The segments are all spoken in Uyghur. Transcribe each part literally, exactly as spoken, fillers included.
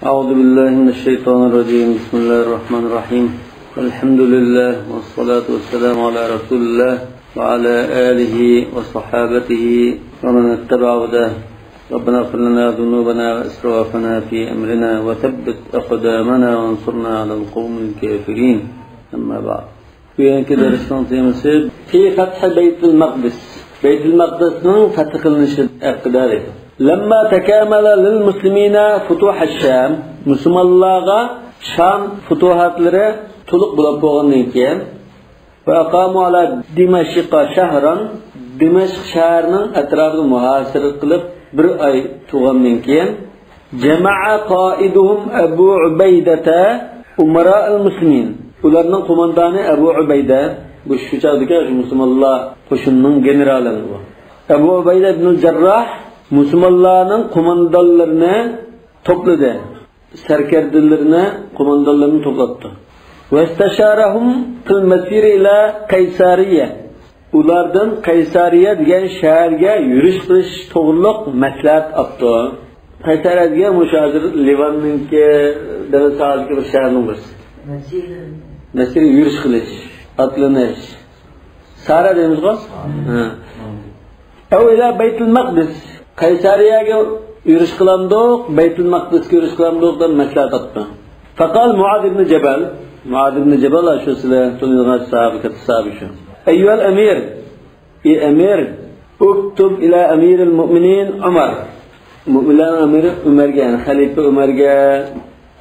أعوذ بالله من الشيطان الرجيم. بسم الله الرحمن الرحيم. الحمد لله والصلاة والسلام على رسول الله وعلى آله وصحابته ومن اتبع هداه. ربنا اغفر لنا ذنوبنا وإسرافنا في أمرنا وثبت أقدامنا وانصرنا على القوم الكافرين. أما بعد. بۈگۈنكى دەرسنىڭ تېمىسى في فتح بيت المقدس. بەيتۇل مەقدىسنىڭ فەتھ قىلىنىشى ھەققىدە دەيدۇ. لما تكامل للمسلمين فتوح الشام، مۇسۇلمانلارغا شام فۇتۇھاتلىرى تولۇق بولۇپ بولغاندىن كېيىن، وأقاموا على دمشق شهرا، دىمەشق شەھىرىنىڭ ئەتراپىدا مۇھاسىرە قىلىپ بىر ئاي تۇرغاندىن كېيىن، جمع قائدهم أبو عبيدة أمراء المسلمين. ئۇلارنىڭ قوماندانى ئەبۇ ئۇبەيدە، بۇ شۇ چاغدىكى شۇ مۇسۇلمانلار قوشۇنىنىڭ گېنېرالى بۇ. ئەبۇ ئۇبەيدە ئىبنۇل جەرراھ مۇسۇلمانلارنىڭ قوماندانلىرىنى توپلىدى، سەركەردىلىرىنى، قوماندانلىرىنى توپلاپتۇ. واستشارهم في المسير إلى قيسارية. ئۇلاردىن قەيسارىيە دېگەن شەھەرگە يۈرۈش قىلىش توغرۇلۇق مەسلىھەت ئاپتۇ. قەيسارىيە دېگەن مۇشۇ ھازىر لىۋاننىڭكى دېڭىز ساھىلىدىكى بىر شەھەرنىڭ بىرسى. مەسىر يۈرۈش قىلىش، ئاتلىنىش. سارا دەيمىزغۇ؟ ھە. أو إلى بيت المقدس. قەيسارىيەگە يۈرۈش قىلامدۇق، بەيتۇل مەقدىسكە يۈرۈش قىلامدۇق دەپ مەسلىھەت ئاپتۇ. فقال معاذ بن جبل، مۇئاز ئىبنى جەبەل، شۇ سىلەر تونۇيدىغان ساھابە، كاتتا ساھابە شۇ. أيها الأمير، ئى ئەمىر، اكتب إلى أمير المؤمنين عمر. مۆمىنلەرنىڭ ئەمىرى ئۆمەرگە، يەنى خەلىپە ئۆمەرگە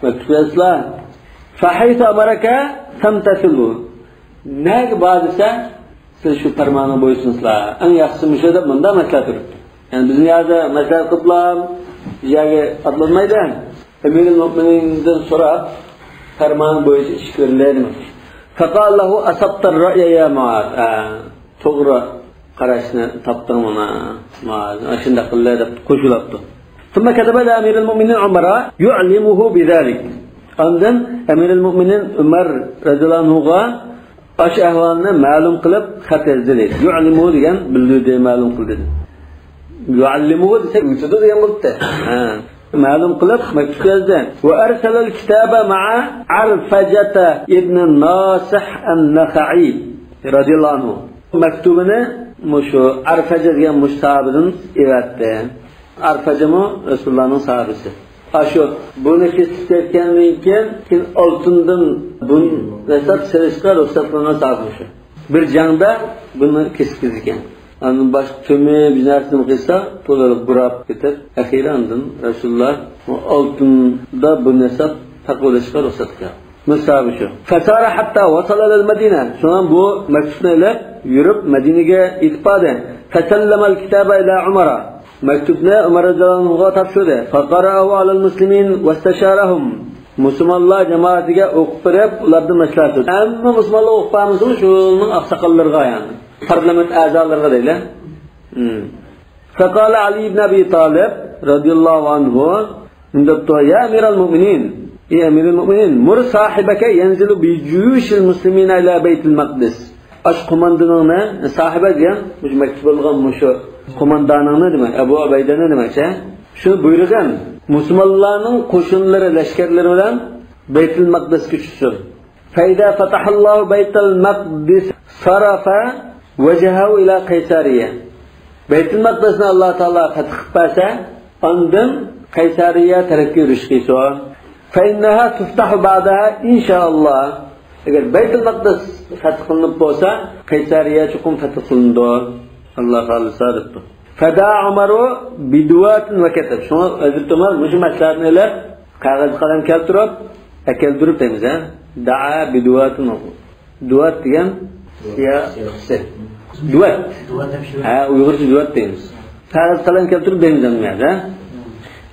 مەكتۇپ يازسىلا. فحيث أمرك فامتثله. نەگە بار دېسە، سىز شۇ پەرمانغا بويسۇنسىلا. ئەڭ ياخشىسى مۇشۇ دەپ مۇنداق مەسلىھەت بېرىپتۇ. يەنى بىزنى يەردە مەسلىھەت قىلىپلا، بىر يەرگە ئاتلانمايدۇ. ئەمىرۇل مۆمىنىندىن سوراپ، پەرمانى بويىچە ئىش كۆرۈلەي دېمەكچى. فقال له أصبت الرأي يا معاذ. ئە، توغرا قاراشنى تاپتىڭ مانا، مائاز. ئاشۇنداق قىلىلە دەپ قوشۇلاپتۇ. ثم كتب إلى أمير المؤمنين عمر يعلمه بذلك. ئاندىن ئەمىرۇل مۆمىنىن ئۆمەر رەزىياللاھۇ ئەنھۇغا ئاشۇ ئەھۋالنى مەلۇم قىلىپ خەت يازدى دەيدۇ. يعلمه دېگەن بىلدۈردى، مەلۇم قىلدى. يعلمه دېسەك ئۆگىتىدۇ دېگەن بولۇپتۇ. ھە. مەلۇم قىلىپ مەكتۇپ يازدى. وأرسل الكتاب مع عرفجة ابن ناصح النخعي رضي الله عنه. مەكتۇبىنى مۇشۇ ئارفەجە دېگەن مۇشۇ ساھابىدىن ئېۋەتتى. ئارفەجىمۇ رەسۇلۇللانىڭ ساھابىسى. ئاشۇ بۇنى كېسىپ كەتكەندىن كېيىن، كېيىن ئالتۇندىن بۇن ياساپ سېلىشقا رۇخسەت قىلىنغان ساھابە مۇشۇ. بىر جەڭدە بۇنى كېسىپ كېتىدىكەن. ئاندىن باشقا تۆمۈر بىر نەرسىنى قىلسا، تولىلىق بۇراپ كېتىپ، ئەخىرى ئاندىن رەسۇلۇللا ئالتۇندا بۇنى ياساپ تاقىۋېلىشقا رۇخسەت قىلغان. مۇسابى شۇ. فسار حتى وصل إلى المدينة. شۇڭا بۇ مەكتۇپنى ئېلىپ يۈرۈپ مەدىنىگە يېتىپ باردى. فسلم الكتاب إلى عمر. مەكتۇپنى ئۆمەر رەزىياللاھۇ ئەنھۇغا تاپشۇردى. فقرأه على المسلمين واستشارهم. مۇسۇلمانلار جامائىتىگە ئوقۇپ بېرىپ، ئۇلاردىن مەسلىھەت سورىدى. ھەممە مۇسۇلمانلار ئوقۇپ بەرمىسىمۇ، شۇنىڭ ئاقساقاللىرىغا، يەنى پارلامېنت ئەزالىرىغا دەيلى. فقال علي بن أبي طالب رضي الله عنه، مۇنداق دەپتۇ: يا أمير المؤمنين، ئى ئەمىرۇل مۆمىنىن، مۇر ساھىبەكە يەنزىلۇ بىجۇيۇشىل مۇسلىمىنا ئىلە بەيتىل مەقدىس. ئاشۇ قوماندانىڭنى، ساھىبە دېگەن مۇشۇ مەكتۇپ بولغان مۇشۇ قوماندانىڭنى دېمەك، ئەبۇ ئۇبەيدەنى دېمەكچى. شۇنى بۇيرۇغىن، مۇسۇلمانلارنىڭ قوشۇنلىرى، لەشكەرلىرى بىلەن بەيتىل مەقدىسكە چۈشسۇن. فإذا فتح الله بيت المقدس صرف وجهه إلى قيصرية. بەيتۇل مەقدىسنى ئاللا تائالا فەتھ قىلىپ بەرسە، ئاندىن قەيسەرىيە تەرەپكە يۈرۈش قىلسۇن. فإنها تفتح بعدها إن شاء الله. ئەگەر بەيتۇل مەقدىس فەتھ قىلىنىپ بولسا، قەيسەرىيە چوقۇم فەتھ قىلىنىدۇ، ئاللا خالىسا دەپتۇ. فدعا عمر بدواة وكتب. شۇڭا ھەزرىتى ئۆمەر مۇشۇ مەسلىھەتنى ئېلىپ، قەغەز قەلەم كەلتۈرۈپ، ئەكەلدۈرۈپ دەيمىز، ھە؟ دعا بدواة. دۇۋات دېگەن سىياھىسى. دۇۋات. ھە، ئۇيغۇرچە دۇۋات دەيمىز. قەغەز قەلەم كەلتۈرۈپ دەيمىز ئەمدى، ھە؟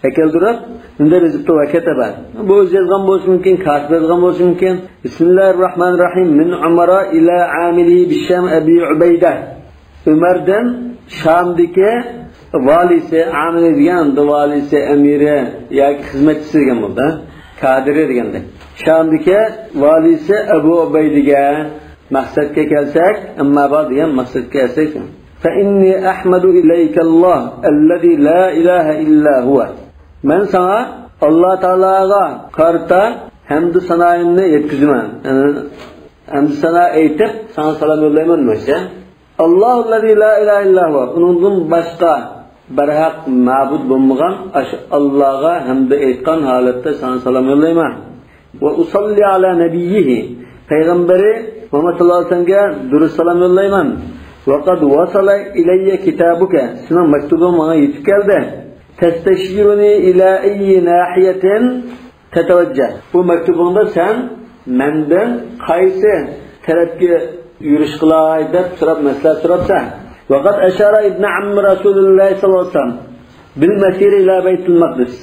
ئەكەلدۈرۈپ، مۇنداق يېزىپتۇ، وكتب. بۇ ئۆزى يازغان بولۇشى مۇمكىن، كاتىپ يازغان بولۇشى مۇمكىن. بسم الله الرحمن الرحيم. من عمر إلى عامله بالشام أبي عبيدة. ئۆمەردىن شامدىكى ۋالىسى، ئامىلى دېگەن ۋالىسى، ئەمىرى ياكى خىزمەتچىسى دېگەن بولىدۇ، كادىرى دېگەندەك. شامدىكى ۋالىسى ئەبۇ ئۇبەيدىگە مەقسەتكە كەلسەك، ئەمما بار دېگەن مەقسەتكە كەلسەك، فإني أحمد إليك الله الذي لا إله إلا هو. مەن ساڭا ئاللا تائالاغا قارىتا ھەمدۇ سانايىمنى يەتكۈزىمەن. يەنى ھەمدۇ سانا ئېيتىپ، ساڭا سالام يوللايمەن دېمەكچى. ئاللاھۇللەزى لا ئىلاھە ئىللا ھۇۋا، ئۇنىڭدىن باشقا بەرھەق مەبۇد بولمىغان ئاشۇ ئاللاغا ھەمدە ئېيتقان ھالەتتە ساڭا سالام يوللايمەن. ۋە ئۇساللى ئالا نەبىييىھى، پەيغەمبىرى مۇھەممەد ساللاللاھۇ ئەلەيھى ۋەسەللەمگە دۇرۇت سالام يوللايمەن. ۋە قەد ۋەسەلە ئىلەييە كىتابۇكە، سېنىڭ مەكتۇبۇڭ ماڭا يېتىپ كەلدى. تەستەشىرۇنى ئىلە ئەييى ناھىيەتىن تەتەۋەججە. بۇ مەكتۇبۇڭدا سەن مەندىن قايسى تەرەپكە يۈرۈش قىلاي دەپ سوراپ، مەسلىھەت سوراپسەن. ۋەقەد ئەشارە ئىبنى ئەممى رەسۇلىللاھى ساللاللاھۇ ئەلەيھى ۋەسەللەم بىل مەسىرى ئىلە بەيتىل مەقدىس.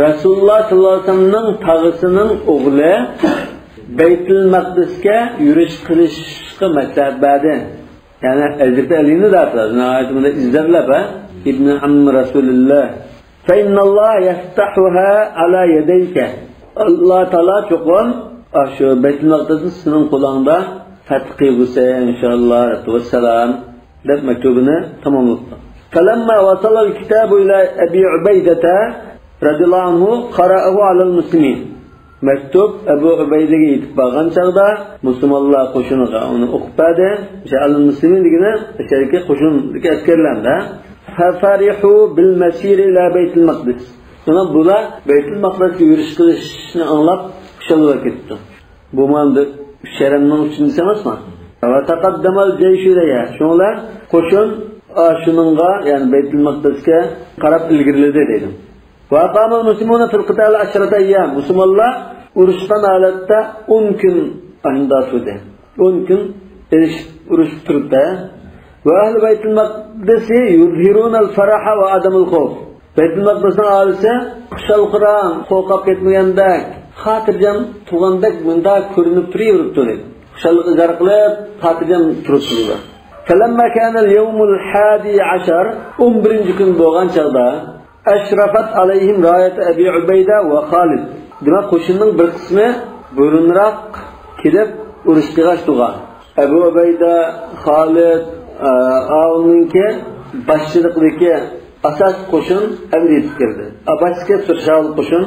رەسۇلۇللا ساللاللاھۇ ئەلەيھى ۋەسەللەمنىڭ تاغىسىنىڭ ئوغلى بەيتىل مەقدىسكە يۈرۈش قىلىشقا مەسلىھەت بەردى. يەنى ھەزرىتى ئەلىنى دەپ، ناھايىتى بۇنى ئىززەتلەپ، ھە؟ ئىبنى ئەممى رەسۇلىللا. فإن الله يفتحها على يديك. ئاللا تائالا چوقۇم، ئا، شۇ بەيتۇل مەقدىسنى سېنىڭ قولۇڭدا پەتھ قىلغۇسى، ئىنشائاللا، ۋەسسالام، دەپ مەكتۇبىنى تاماملىدى. فلما وصل الكتاب إلى أبي عبيدة رضي الله عنه قرأه على المسلمين. مەكتۇپ ئەبۇ ئۇبەيدىگە يېتىپ بارغان چاغدا، مۇسۇلمانلار قوشۇنىغا ئۇنى ئوقۇپ بەردى. جەئەلىل مۇسلىمىن دېگىنى ئىچەرىدىكى قوشۇندىكى ئەسكەرلەردە. ففرحوا بالمسير إلى بيت المقدس. شۇڭا بۇلار بەيتۇل مەقدىسكە يۈرۈش قىلىشنى ئاڭلاپ خۇشال بولۇپ كېتىپتۇ. بۇ مانا ئۈچ ھەرەمنىڭ ئۈچىنچىسى ئەمەسمۇ؟ وتقدم الجيش إليها. شۇڭلار قوشۇن، ئا، شۇنىڭغا، يەنى بەيتۇل مەقدىسكە قاراپ ئىلگىرىلىدى دەيدۇ. وأقام المسلمون في القتال عشرة أيام. مۇسۇلمانلار ئۇرۇشقان ھالەتتە ئون كۈن ئاشۇنداق تۇردى. ئون كۈن ئېلىشىپ ئۇرۇشۇپ تۇرۇپتۇ. وأهل بيت المقدس يظهرون الفرح وعدم الخوف. بەيتۇل مەقدىسنىڭ ئاھالىسى خۇشال-خۇرام، قورقۇپ كەتمىگەندەك، خاتىرجەم تۇرغاندەك مۇنداق كۆرۈنۈپ تۇرۇۋېرىپتۇ. خۇشاللىق ئىزھار قىلىپ، خاتىرجەم تۇرۇپتۇ. فلما كان اليوم الحادي عشر، ئون بىرىنچى كۈن بولغان چاغدا، أشرفت عليهم راية أبي عبيدة وخالد. دېمەك، قوشۇننىڭ بىر قىسمى بۇرۇنراق كېلىپ ئۇرۇش قىلغاچ تۇرغان. ئەبۇ ئۇبەيدە، خالىد، ئە، ئاۋۇنىڭكى باشچىلىقىدىكى ئاساسىي قوشۇن ئەمدى يېتىپ كەلدى. ئا، باشتىكى تۇرشاۋۇل قوشۇن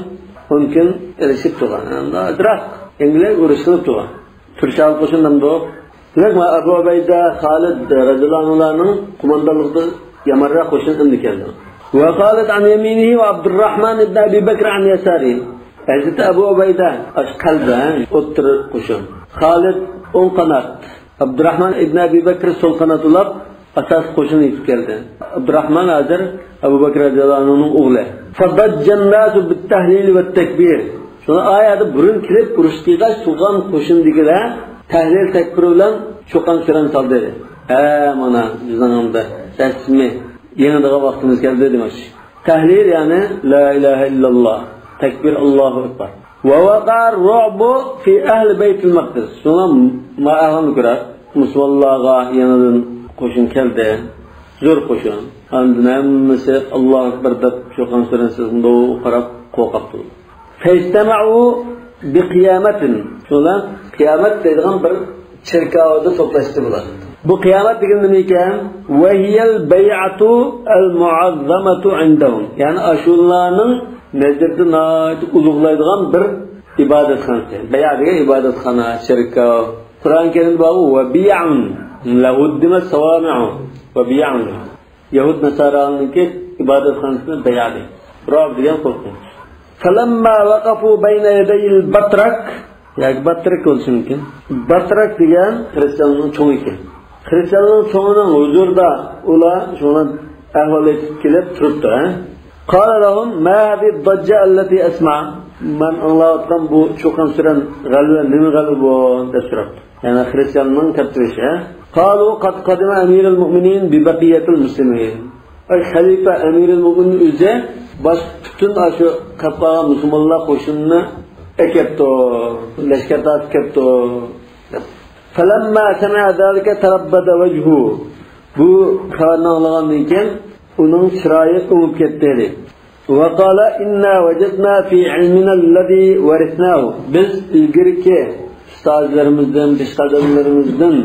ئون كۈن ئېلىشىپ تۇرغان. ئەمدى ئازراق يەڭگىللەپ ئۇرۇش قىلىپ تۇرغان. تۇرشاۋۇل قوشۇن دەمدۇ. دېمەك، مانا ئەبۇ ئۇبەيدە، خالىد رەزىياللاھۇ ئەنھۇلارنىڭ قوماندانلىقىدا يامانراق قوشۇن ئەمدى كەلدى. وخالد عن يمينه وعبد الرحمن بن أبي بكر عن يساره. ھەزرىتى ئەبۇ ئۇبەيدە، ئاشۇ قەلبى، ھە، ئوتتۇرا قوشۇن. خالىد ئوڭ قانات، ئابدۇراخمان ئىبن ئەبى بەكر سول قانات بولاپ، ئاساسىي قوشۇن يېتىپ كەلدى. ئابدۇراخمان ھازىر ئەبۇ بەكر رەزىياللاھۇ ئەنھۇنىڭ ئوغلى. فضج الناس بالتهليل والتكبير. شۇڭا ئايەتتە بۇرۇن كېلىپ ئۇرۇش قىلغاچ تۇرغان قوشۇندىكىلەر تەھلىل تەكبىر بىلەن چۇقان-سۈرەن سالدى. ھە، مانا بىزنىڭ ئەمدى رەسمىي يېڭىدىغان ۋاقتىمىز كەلدى دېمەكچى. تەھلىل، يەنى لا ئىلاھە ئىللاللا، تەكبىر، ئاللاھۇ ئەكبەر. ووقع الرعب في أهل بيت المقدس. شۇڭا ما ئەھۋالنى كۆرەر. مۇسۇلمانلارغا يېڭىدىن قوشۇن كەلدى. زور قوشۇن. ئاندىن ھەممىسى ئاللاھۇ ئەكبەر دەپ چۇقان-سۈرەن سېلىپ قاراپ قورقۇپتۇ. فاجتمعوا بقيامة. شۇلار قىيامەت دەيدىغان بىر چېركاۋدا توپلاشتى بۇلار. بۇ قىيامەت دېگەن نېمە ئىكەن؟ وهي البيعة المعظمة عندهم. يەنى ئاشۇلارنىڭ نەزىرىدە ناھايىتى ئۇلۇغلايدىغان بىر ئىبادەتخانىسى. بەيئە دېگەن ئىبادەتخانا، چېركاۋ. قۇرئان كەرىمدە بارغۇ، وبيع. لەھۇددىمەت سەۋامىئۇ. وبيع. يەھۇد ناسارانىڭكى ئىبادەتخانىسىنى بەيئە دەيدۇ. رعب دېگەن قورقۇنچ. فلما وقفوا بين يدي البطرك، ياكى باترك بولۇشى مۇمكىن. باترك دېگەن خرىستىياننىڭ چوڭى ئىكەن. خرىستىياننىڭ چوڭىنىڭ ھۇزۇرىدا ئۇلار شۇڭا ئەھۋال ئېيتىپ كېلىپ تۇرۇپتۇ، ھە؟ قال لهم ما هذه الضجة التي أسمع. مەن ئاڭلاۋاتقان بۇ چۇقان-سۈرەن غەلۋە نېمە غەلۋە بۇ؟ دەپ سوراپتۇ. يەنى خرىستىياننىڭ كەپتۈرۈشى. قالوا قد قدم أمير المؤمنين ببقية المسلمين. ئەي خەلىپە ئەمىرۇل مۆمىنىن ئۆزى باش پۈتۈن ئاشۇ قېلىپ قالغان مۇسۇلمانلار قوشۇنىنى ئەكەپتۇ، لەشكەر تارتىپ كەپتۇ. فلما سمع ذلك تربد وجهه. بۇ خەۋەرنى ئاڭلىغاندىن كېيىن ئۇنىڭ چىرايى ئۆڭۈپ كەتتى. وقال إنا وجدنا في علمنا الذي ورثناه. بىز ئىلگىرىكى ئۇستازلىرىمىزدىن، پېشقەدەملىرىمىزدىن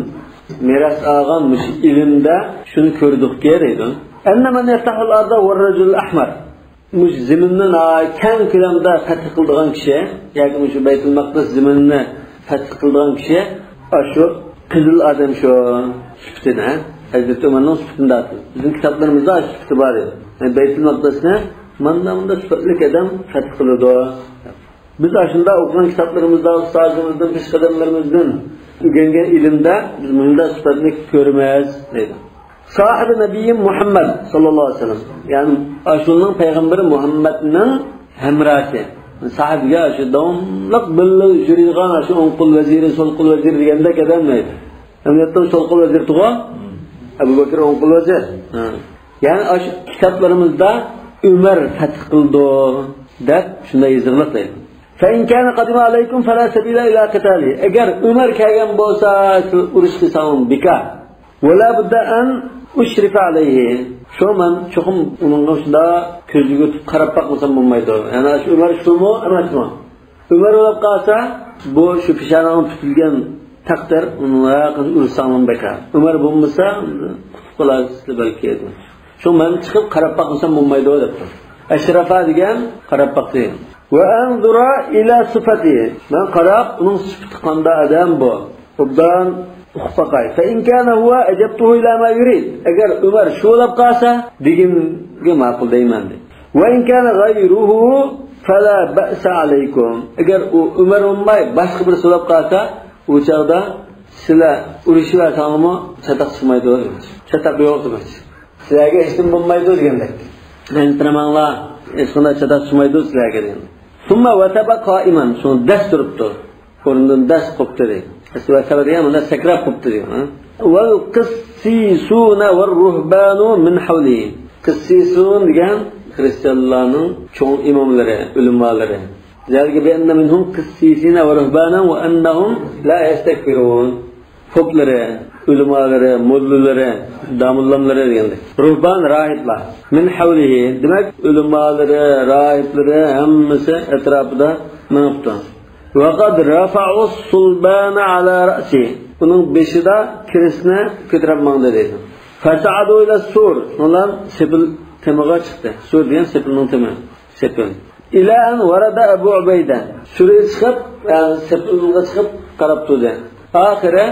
مىراس ئالغان مۇشۇ ئىلىمدە شۇنى كۆردۇقكى دەيدۇ. أن من يفتح الأرض هو الرجل الأحمر. مۇشۇ زېمىننى ناھايىتى كەڭ كۆلەمدە پەتھ قىلىدىغان كىشى ياكى مۇشۇ بەيتۇل مەقدىس زېمىنىنى پەتھ قىلىدىغان كىشى ئاشۇ قىزىل ئادەم شۇ سۈپىتىنى، ھەزرىتى ئۆمەرنىڭ سۈپىتىنى دەپ. بىزنىڭ كىتابلىرىمىزدا شۇ سۈپىتى بار ئىدى. يەنى بەيتۇل مەقدىسنى ماندا مۇندا سۈپەتلىك ئادەم پەتھ قىلىدۇ. بىز ئاشۇنداق ئوقۇغان كىتابلىرىمىزدا، ئۇستازىمىزدىن، پېشقەدەملىرىمىزدىن ئۆگەنگەن ئىلىمدە بىز مۇنداق سۈپەتنى كۆرىمىز دەيدۇ. ساھىبى نەبىييىم مۇھەممەد ساللاللاھۇ ئەلەيھى ۋەسەللەم، يەنى ئاشۇنىڭ پەيغەمبىرى مۇھەممەدنىڭ ھەمراھى. ساھىبىگە شۇ داۋاملىق بىللە يۈرىدىغان، شۇ ئوڭ قول ۋەزىرى، سول قول ۋەزىرى دېگەندەك ئادەم دەيدۇ. ئەمەلىيەتتە سول قول ۋەزىرى تۇغۇ؟ ئەبۇ بەكرى ئوڭ قول ۋەزىر. ھە. يەنى ئاشۇ كىتابلىرىمىزدا ئۆمەر پەتھ قىلدى دەپ شۇنداق يېزىلغان دەيدۇ. فإن كان قدم عليكم فلا سبيل إلى قتاله. ئەگەر ئۆمەر كەلگەن بولسا، سىز ئۇرۇش قىلساڭ بىكار. ولا بد أن أشرف عليه. شۇ مەن چوقۇم ئۇنىڭغا شۇنداق كۆز يۈگۈرتۈپ قاراپ باقمىسام بولمايدۇ. يەنى شۇ ئۆمەر شۇمۇ ئەمەسمۇ؟ ئۆمەر بولۇپ قالسا، بۇ شۇ پېشانىڭغا پۈتۈلگەن تەقدىر، ئۇنىڭغا ئۇرۇشساڭمۇ بىكار. ئۆمەر بولمىسا، قۇتۇپ قالارسىز بەلكى. شۇ مەن چىقىپ قاراپ باقمىسام بولمايدۇ دەپتۇ. أشرف دېگەن قاراپ باقتى. وأنظر إلى صفته. مەن قاراپ، ئۇنىڭ سۈپىتى قانداق ئادەم بۇ؟ ئوبدان ئۇقۇپ باقاي. فإن كان هو أجبته إلى ما يريد. ئەگەر ئۆمەر شۇ بولۇپ قالسا، دېگىنىگە ماقۇل دەيمەن دېدى. وإن كان غيره فلا بأس عليكم. ئەگەر ئۇ ئۆمەر بولماي، باشقا بىرسى بولۇپ قالسا، ئۇ چاغدا سىلەر ئۇرۇشۇۋەرسەڭلارمۇ چاتاق چىقمايدۇ دېمەكچى. چاتاق يوق دېمەكچى. سىلەرگە ھېچنېمە بولمايدۇ دېگەندەك. ئەنسىرىمەڭلار، ھېچقانداق چاتاق چىقمايدۇ سىلەرگە دېگەن. ثم وثب قائما، شۇڭا دەس تۇرۇپتۇ. ئورنىدىن دەس قوپتى دەيدۇ. ۋثب دېگەن مۇنداق سەكرەپ قوپتى دەيدۇ. والقسيسون والرهبان من حوله. قىسسىسۇن دېگەن خرىستىيانلارنىڭ چوڭ ئىماملىرى، ئۆلىمالىرى. ذلك بأن منهم قسيسين ورهبانا وأنهم لا يستكبرون. پوپلىرى، ئۆلىمالىرى، موللىلىرى، داموللاملىرى دېگەندەك. رۇھبان، راھىبلار. من حوله، دېمەك، ئۆلىمالىرى، راھىبلىرى ھەممىسى ئەتراپىدا مېڭىپتۇ. وقد رفعوا الصلبان على رأسه. ئۇنىڭ بېشىدا كىرىستنى كۆتۈرۈپ ماڭدى دەيدۇ. فصعدوا إلى السور. شۇڭلار سېپىل تېمىغا چىقتى. سور دېگەن سېپىلنىڭ تېمى. سېپىل. إلى أن ورد أبو عبيدة. سۈرىگە چىقىپ، يەنى سېپىلغا چىقىپ قاراپ تۇردى. ئاخىرى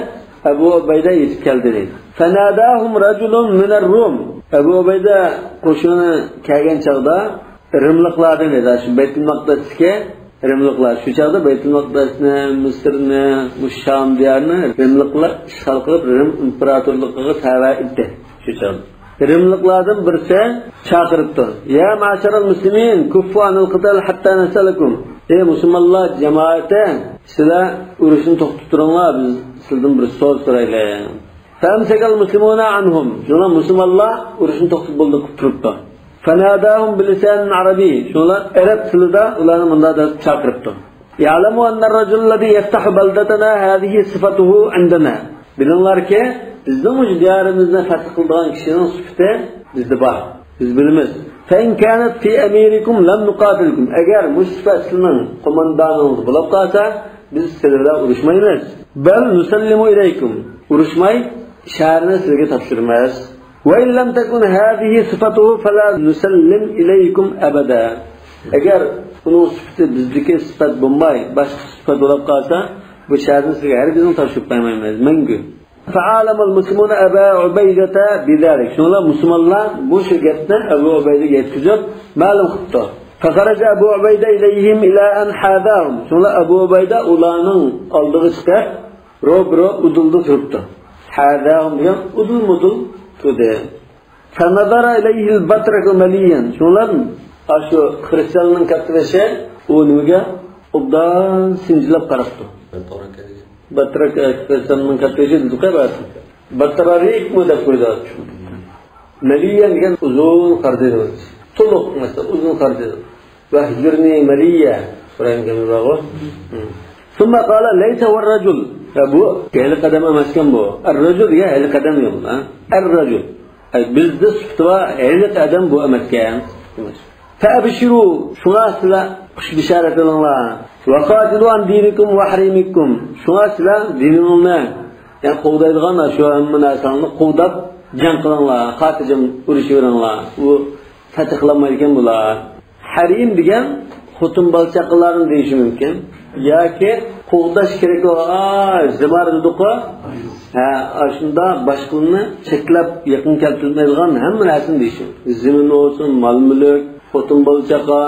ئەبۇ ئۇبەيدە يېتىپ كەلدى دەيدۇ. فناداهم رجل من الروم. ئەبۇ ئۇبەيدە قوشۇنى كەلگەن چاغدا رىملىقلاردىن دەيدۇ. شۇ بەيتۇل مەقدىستىكى رىملىقلار. شۇ چاغدا بەيتۇل مەقدىسنى، مىسىرنى، مۇشۇ شام دىيارىنى رىملىقلار ئىشغال قىلىپ، رىم ئىمپېراتورلۇقىغا تەۋە ئىدى شۇ چاغدا. رىملىقلاردىن بىرسى چاقىرىپتۇ. يا معشر المسلمين، كفوا عن القتال حتى نسألكم. ئەي مۇسۇلمانلار جامائىتى، سىلەر ئۇرۇشنى توختىتىپ تۇرۇڭلار، بىز سىلەردىن بىر سوئال سورايلى. فأمسك المسلمون عنهم. شۇڭلار مۇسۇلمانلار ئۇرۇشنى توختىتىپ بولدى قىلىپ تۇرۇپتۇ. فناداهم بلسان عربي. شۇڭلار ئەرەب تىلىدا ئۇلارنى مۇنداق دەپ چاقىرىپتۇ. يعلموا أن الرجل الذي يفتح بلدتنا هذه صفته عندنا. بىلىڭلاركى، بىزنىڭ مۇشۇ دىيارىمىزنى پەتھ قىلىدىغان كىشىنىڭ سۈپىتى بىزدە بار. بىز بىلىمىز. فإن كانت في أميركم لم نقاتلكم. ئەگەر مۇشۇ سۈپەت سىلىنىڭ قوماندانىڭىزدا بولۇپ قالسا، بىز سىلەر بىلەن ئۇرۇشمايمىز. بل نسلم إليكم. ئۇرۇشماي، شەھەرنى سىلەرگە تاپشۇرىمىز. وإن لم تكن هذه صفته فلا نسلم إليكم أبدا. ئەگەر ئۇنىڭ سۈپىتى بىزدىكى سۈپەت بولماي، باشقا سۈپەت بولۇپ قالسا، بۇ شەھەرنى سىزگە ھەرگىزمۇ تاپشۇرۇپ قويمايمىز، مەڭگۈ. فعالم المسلمون أبا عبيدة بذلك. شۇڭلار مۇسۇلمانلار بۇ شۇ گەپنى ئەبۇ ئۇبەيدىگە يەتكۈزۈپ، مەلۇم قىپتۇ. فخرج أبو عبيدة إليهم إلى أن حاذاهم. شۇڭلار ئەبۇ ئۇبەيدە ئۇلارنىڭ ئالدىغا چىقىپ، روبىرو ئۇدۇلدا تۇرۇپتۇ. ھەدەم دېگەن ئۇدۇل-مۇدۇل تۇردى. فنظر إليه البطرك مليا. شۇڭلار ئاشۇ خرىستىيانلارنىڭ كاتتىبېشى ئۇ نېمىگە ئوبدان سىنچىلاپ قاراپتۇ. باتراك خرىستىيانلارنىڭ كاتتىبېشى دېدۇقە بەزى. باترارىكمۇ دەپ قويدى. مەلىيەن دېگەن ئۇزۇن قارا دېدى. تولۇق، مەسىلەن، ئۇزۇن قارا دېدى. ۋەھجۇرنى مەلىيە. قۇرئان كەرىمدە بارغۇ. ثم قال ليس هو الرجل. يا، بۇ ھېلىقى ئادەم ئەمەسكەن بۇ. الرجل دېگەن ھېلىقى ئادەم دېگەن بۇ، ھە؟ الرجل. ئەي، بىزدە سۈپىتى بار، ھېلىقى ئادەم بۇ ئەمەسكەن. فأبشروا، شۇڭا سىلەر خۇش بېشارەت ئېلىڭلار. وقاتلوا عن دينكم وحريمكم. شۇڭا سىلەر دىنىڭلارنى، يەنى قوغدايدىغان شۇ ھەممە نەرسىلەرنى قوغداپ جەڭ قىلىڭلار، خاتىرجەم ئۇرۇشۇۋېرىڭلار. ئۇ پەتھ قىلالمايدىكەن بۇلار. ھەرىم دېگەن خوتۇن بالا چاقىلارنى دېيىشى مۇمكىن. ياكى قوغداش كېرەك بولغان، ئا، زىمار دېدۇققۇ. ھە، ئاشۇنداق باشقىلارنى چەكلەپ يېقىن كەلتۈرمەيدىغان ھەممە نەرسىنى دېيىشى مۇمكىن. زېمىن بولسۇن، مال-مۈلۈك، خوتۇن بالا چاقا،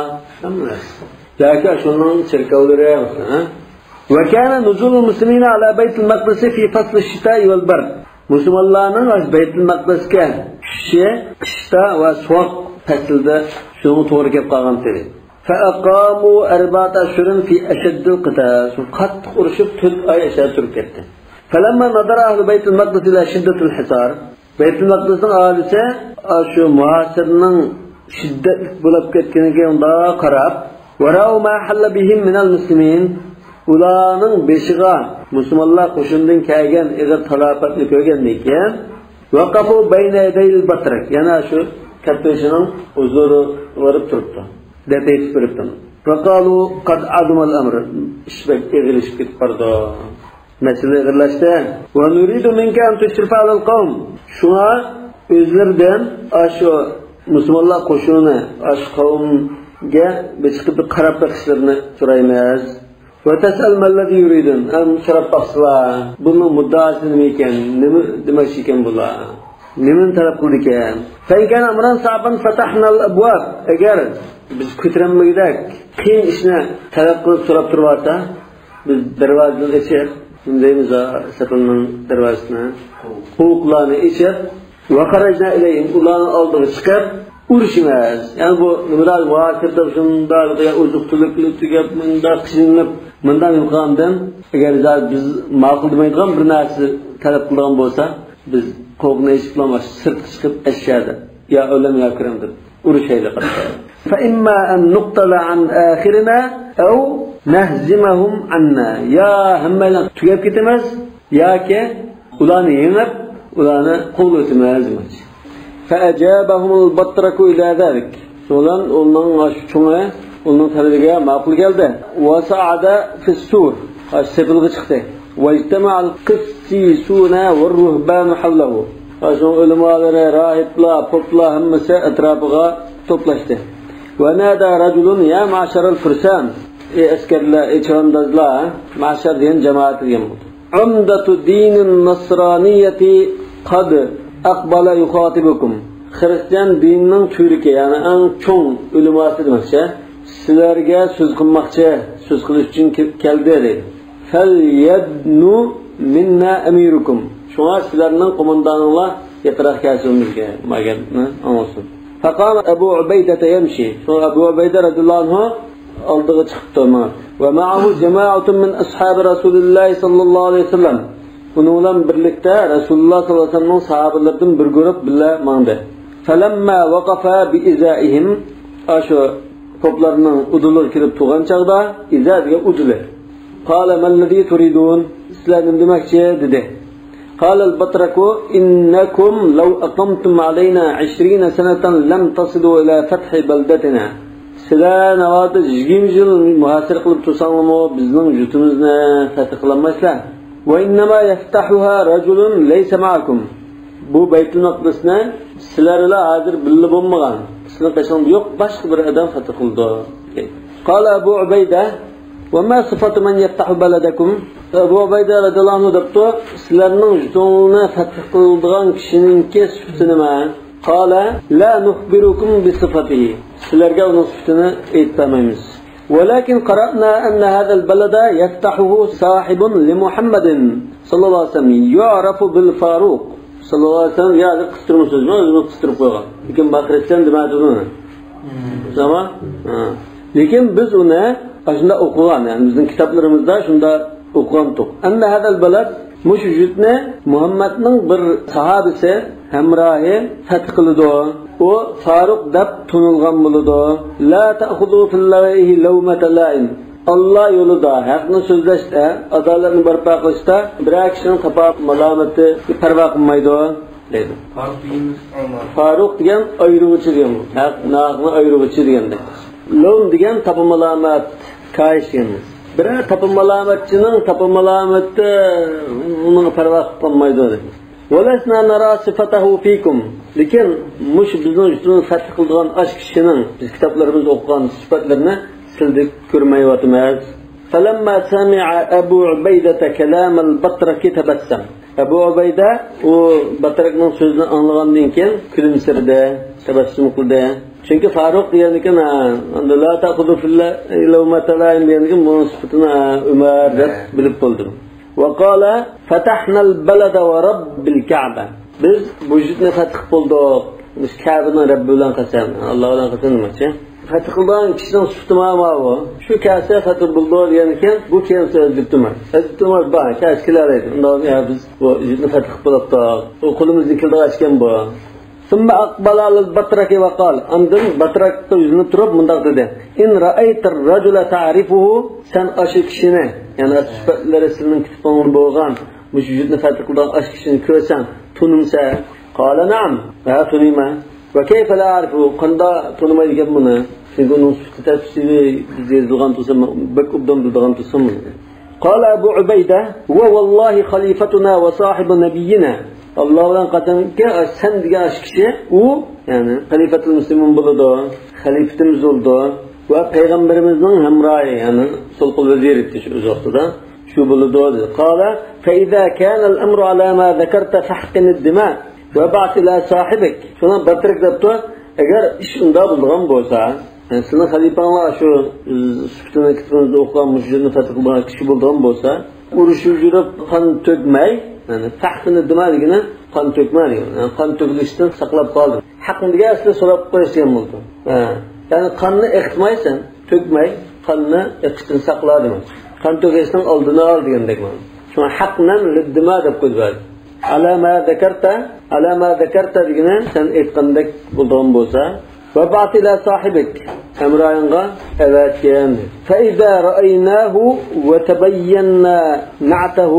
ھەممە نەرسە. ياكى ئاشۇنىڭ چېركاۋلىرى، ھە؟ وكان نزول المسلمين على بيت المقدس في فصل الشتاء والبرد. مۇسۇلمانلارنىڭ بەيتۇل مەقدىسكە چۈشۈشى قىشتا ۋە سوغۇق پەسىلدە شۇنىڭغا توغرا كەپ قالغان ئىدى. فأقاموا أربعة أشهر في أشد القتال. قاتتىق ئۇرۇشۇپ تۆت ئاي ئەشەدە تۇرۇپ كەتتى. فلما نظر أهل بيت المقدس إلى شدة الحصار. بەيتۇل مەقدىسنىڭ ئاھالىسى، ئا، شۇ مۇھاسىرىنىڭ شىددەتلىك بولۇپ كەتكىنىگە ئۇنداق قاراپ، ورأوا ما حل بهم من المسلمين، ئۇلارنىڭ بېشىغا مۇسۇلمانلار قوشۇنىدىن كەلگەن ئېغىر تالاپەتنى كۆرگەندىن كېيىن، وقفوا بين يدي البطريرك، يەنە شۇ كەتمىشىنىڭ ھۇزۇرىغا بېرىپ تۇرۇپتۇ. دەپ ئېيتىپ بېرىپتۇ. وقالوا قد عظم الأمر، ئىش بەك ئېغىرلىشىپ كېتىپ بارىدۇ. مەسىلە ئېغىرلاشتى. ونريد منك أن تشرف على القوم. شۇڭا ئۆزلىرىدىن ئاشۇ مۇسۇلمانلار قوشۇنى، ئاشۇ قەۋمگە بىر چىقىپ بىر قاراپ بېقىشلىرىنى سورايمىز. وتسأل ما الذي يريدون. ھەم سوراپ باقسىلا، بۇنىڭ مۇددىئاسى نېمە ئىكەن؟ نېمە دېمەكچى ئىكەن بۇلار؟ نېمىنى تەلەپ قىلىدىكەن؟ فإن كان أمرا صعبا فتحنا الأبواب. ئەگەر بىز كۆتۈرەلمىگۈدەك قىيىن ئىشنى تەلەپ قىلىپ سوراپ تۇرۇۋالسا، بىز دەرۋازىنى ئېچىپ، نېمە دەيمىز، سېپىلنىڭ دەرۋازىسىنى، قوۋۇقلارنى ئېچىپ، وخرجنا إليهم، ئۇلارنىڭ ئالدىغا چىقىپ ئۇرۇشىمىز. يەنى بۇ نېمىدە مۇھاسىرىدە شۇنداق ئوزۇق-تۈلۈكلەر تۈگەپ، مۇنداق قىينىلىپ، مۇنداق نېمە قىلغاندىن، ئەگەر بىز ماقۇل دېمەيدىغان بىر نەرسە تەلەپ قىلىدىغان بولسا، بىز قوۋۇقنى ئېچىپلا سىرتقا چىقىپ ئەشەدە، يا ئۆلەم يا كۈرەم دەپ ئۇرۇشايلى قاتتىق. فإما أن نقتل عن آخرنا أو نهزمهم عنا. يا ھەممەيلەن تۈگەپ كېتىمىز، ياكى ئۇلارنى يېڭىپ، ئۇلارنى قوغلاپ ئۆتىمىز دېمەكچى. فأجابهم البطرك إلى ذلك. شۇنىڭ بىلەن ئۇنىڭ شۇ چوڭى ئۇنىڭ تەلىپىگە ماقۇل كەلدى. وصعد في السور. سېپىلغا چىقتى. واجتمع القسيسون والرهبان حوله. شۇنىڭ ئۆلىمالىرى، راھىبلار، پوپلار ھەممىسى ئەتراپىغا توپلاشتى. ونادى رجل يا معشر الفرسان. ئەي ئەسكەرلەر، ئەي چەۋەندازلار، مەشەر دېگەن جامائەت دېگەن بولىدۇ. عمدة دين النصرانية قد أقبل يخاطبكم. خىرىستىيان دىنىنىڭ تۈۋرۈكى، يەنى ئەڭ چوڭ ئۆلىماسى دېمەكچى، سىلەرگە سۆز قىلماقچى، سۆز قىلىش ئۈچۈن كېلىپ كەلدى دەيدۇ. فليدن منا أميركم. شۇڭا سىلەرنىڭ قوماندانىڭلار يېقىنراق كەلسۇن بىزگە، ما گەپنى ئاڭلىسۇن. فقام أبو عبيدة يمشي. شۇڭا ئەبۇ ئۇبەيدە رەزىياللاھۇ ئەنھۇ ئالدىغا چىقىپتۇ ماڭا. ومعه جماعة من أصحاب رسول الله صلى الله عليه وسلم. ئۇنىڭ بىلەن بىرلىكتە رەسۇلۇللا ساللاللاھۇ ئەلەيھى ۋەسەللەمنىڭ ساھابىلىرىدىن بىر گۇرۇپ بىللە ماڭدى. فلما وقفا بإزائهم، ئاشۇ پوپلارنىڭ ئۇدۇلىغا كېلىپ تۇرغان چاغدا، ئىزا دېگەن ئۇدۇلى. قال ما الذي تريدون؟ سىلەر نېمە دېمەكچى؟ دېدى. قال البطرك إنكم لو أقمتم علينا عشرين سنة لم تصلوا إلى فتح بلدتنا. سىلەر ناۋادا يىگىرمە يىل مۇھاسىرە قىلىپ تۇرساڭلارمۇ بىزنىڭ يۇرتىمىزنى فەتھ قىلالمايسىلەر. وإنما يفتحها رجل ليس معكم. بۇ بەيتۇل مەقدىسنى سىلەر بىلەن ھازىر بىللە بولمىغان، سىلەرنىڭ قېشىڭدا يوق باشقا بىر ئادەم فەتھ قىلىدۇ. قال أبو عبيدة وما صفة من يفتح بلدكم؟ ئەبۇ ئۇبەيدە رەزىياللاھۇ ئەنھۇ دەپتۇ، سىلەرنىڭ يۇرتۇڭلارنى فەتھ قىلىدىغان كىشىنىڭكى سۈپىتى نېمە؟ قال لا نخبركم بصفته. سىلەرگە ئۇنىڭ سۈپىتىنى ئېيتىپ بەرمەيمىز. ولكن قرأنا أن هذا البلد يفتحه صاحب لمحمد صلى الله عليه وسلم يعرف بالفاروق. ساللاللاھۇ ئەلەيھى ۋەسەللەم، يا، قىستۇرما سۆزنى، ئۆزىمۇ قىستۇرۇپ قويغان. لېكىن بۇ خىرىستىيان دېمەيدۇ بۇنى. تامام؟ ھە. لېكىن بىز ئۇنى ئاشۇنداق ئوقۇغان، يەنى بىزنىڭ كىتابلىرىمىزدا شۇنداق ئوقۇغانتۇق. أن هذا البلد، مۇشۇ يۇرتنى مۇھەممەدنىڭ بىر ساھابىسى ھەمراھى فەتھ قىلىدۇ. ئۇ فاروق دەپ تونۇلغان بولىدۇ. لا تأخذوا في اللوائح لومة لائم. ئاللا يولىدا ھەقنى سۆزلەشتە، ئادالەتنى بەرپا قىلىشتا بىرەر كىشىنىڭ تاپا مالامىتى پەرۋا قىلمايدۇ دەيدۇ. فاروق دېگەن ئايرىغۇچى دېگەن بۇ. ھەق، ناھەقنى ئايرىغۇچى دېگەندەك. لوم دېگەن تاپا مالامەت، كايىش دېگەن. بىرەر تاپا مالامەتچىنىڭ تاپا مالامىتى ئۇنىڭغا پەرۋا قىلىپ قالمايدۇ دەيدۇ. ولسنا نرى صفته فيكم. لېكىن مۇشۇ بىزنىڭ يۇرتىمىزنى فەتھ قىلىدىغان ئاشۇ كىشىنىڭ بىز كىتابلىرىمىزدا ئوقۇغان سۈپەتلىرىنى سىلدە كۆرمەيۋاتىمىز. فلما سمع أبو عبيدة كلام البطرك تبسم. ئەبۇ ئۇبەيدە ئۇ باتراكنىڭ سۆزىنى ئاڭلىغاندىن كېيىن كۈلۈمسىرىدى، تەبەسسۇم قىلدى. چۈنكى فاروق دېگەندىكىن، ھە، ئەمدى لا تأخذه في الله لومة لائم دېگەندىكىن بۇنىڭ سۈپىتىنى، ھە، ئۆمەر دەپ بىلىپ بولدۇم. وقال فتحنا البلد ورب الكعبة. بىز بۇ يۇرتنى فەتھ قىلىپ بولدۇق. بىز كەبىنىڭ رەببى بىلەن قەسەم، ئاللا بىلەن قەسەم دېمەكچى. فەتھ قىلىدىغان كىشىنىڭ سۈپىتى مانا بۇ. شۇ كەلسە فەتھ بولدى دېگەندىكىن بۇ كېلىنسە ھەزرىتى ئۆمەر. ھەزرىتى ئۆمەر بار، كەلسە كېلەلەيدۇ. ئۇنداق يا بىز بۇ يۇرتنى فەتھ قىلىپ بولۇپتۇق. بۇ قولىمىزدىن كېلىدىغان ئىش ئىكەن بۇ. ثم أقبل على البطرك وقال. ئاندىن باتراكقا يۈزلىنىپ تۇرۇپ مۇنداق دېدى. إن رأيت الرجل تعرفه. سەن ئاشۇ كىشىنى، يەنى ئاشۇ سۈپەتلىرى سىلىنىڭ كىتابىڭدا بولغان، مۇشۇ يۇرتنى فەتھ قىلىدىغان ئاشۇ كىشىنى كۆرسەڭ، تونۇمسەن؟ قال نعم. ھە، تونۇيمەن. وكيف لا أعرفه؟ قانداق تونۇمايدىكەن بۇنى؟ چۈنكى ئۇنىڭ سۈپىتى تەپسىلىي يېزىلغان تۇرسا، بەك ئوبدان بىلىدىغان تۇرسام بۇنى. قال أبو عبيدة هو والله خليفتنا وصاحب نبينا. ئاللا بىلەن قەسەمكى، سەن دېگەن ئاشۇ كىشى، ئۇ، يەنى خەلىپەتۇل مۇسلىمۇن بولىدۇ، خەلىپىتىمىز بولىدۇ ۋە پەيغەمبىرىمىزنىڭ ھەمراھى، يەنى سول قول ۋەزىرى ئۆز ۋاقتىدا شۇ بولىدۇ، دېدى. قال فإذا كان الأمر على ما ذكرت فاحقن الدماء وابعث إلى صاحبك. شۇڭا باتراك دەپتۇ، ئەگەر ئىش ئۇنداق بولىدىغان بولسا، يەنى سىزنىڭ خەلىپەڭلار شۇ، ئى، سۈپىتىنى كىتابىڭىزدا ئوقۇغان مۇشۇ يۇرتنى فەتھ قىلىدىغان كىشى بولىدىغان بولسا، ئۇرۇشۇپ يۈرۈپ قان تۆكمەي، يەنى فاحقن الدماء دېگىنى قان تۆكمە دېگەن. يەنى قان تۆكۈلۈشتىن ساقلاپ قالدىم. ھەقنى دېگەن ئەسلى سوراپ قويۇش دېگەن بولىدۇ. ھە. يەنى قاننى ئېقىتمايسەن، تۆكمەي، قاننى ئېقىشتىن ساقلا دېمەكچى. قان تۆكۈشنىڭ ئالدىنى ئال دېگەندەك مانا. شۇڭا فاحقن الدماء دەپ قويدى. على ما ذكرت، على ما ذكرت دېگىنى سەن ئېيتقاندەك بولىدىغان بولسا، وابعث إلى صاحبك، ھەمراھىڭغا ئەۋەتكىن. فإذا رأيناه وتبينا نعته،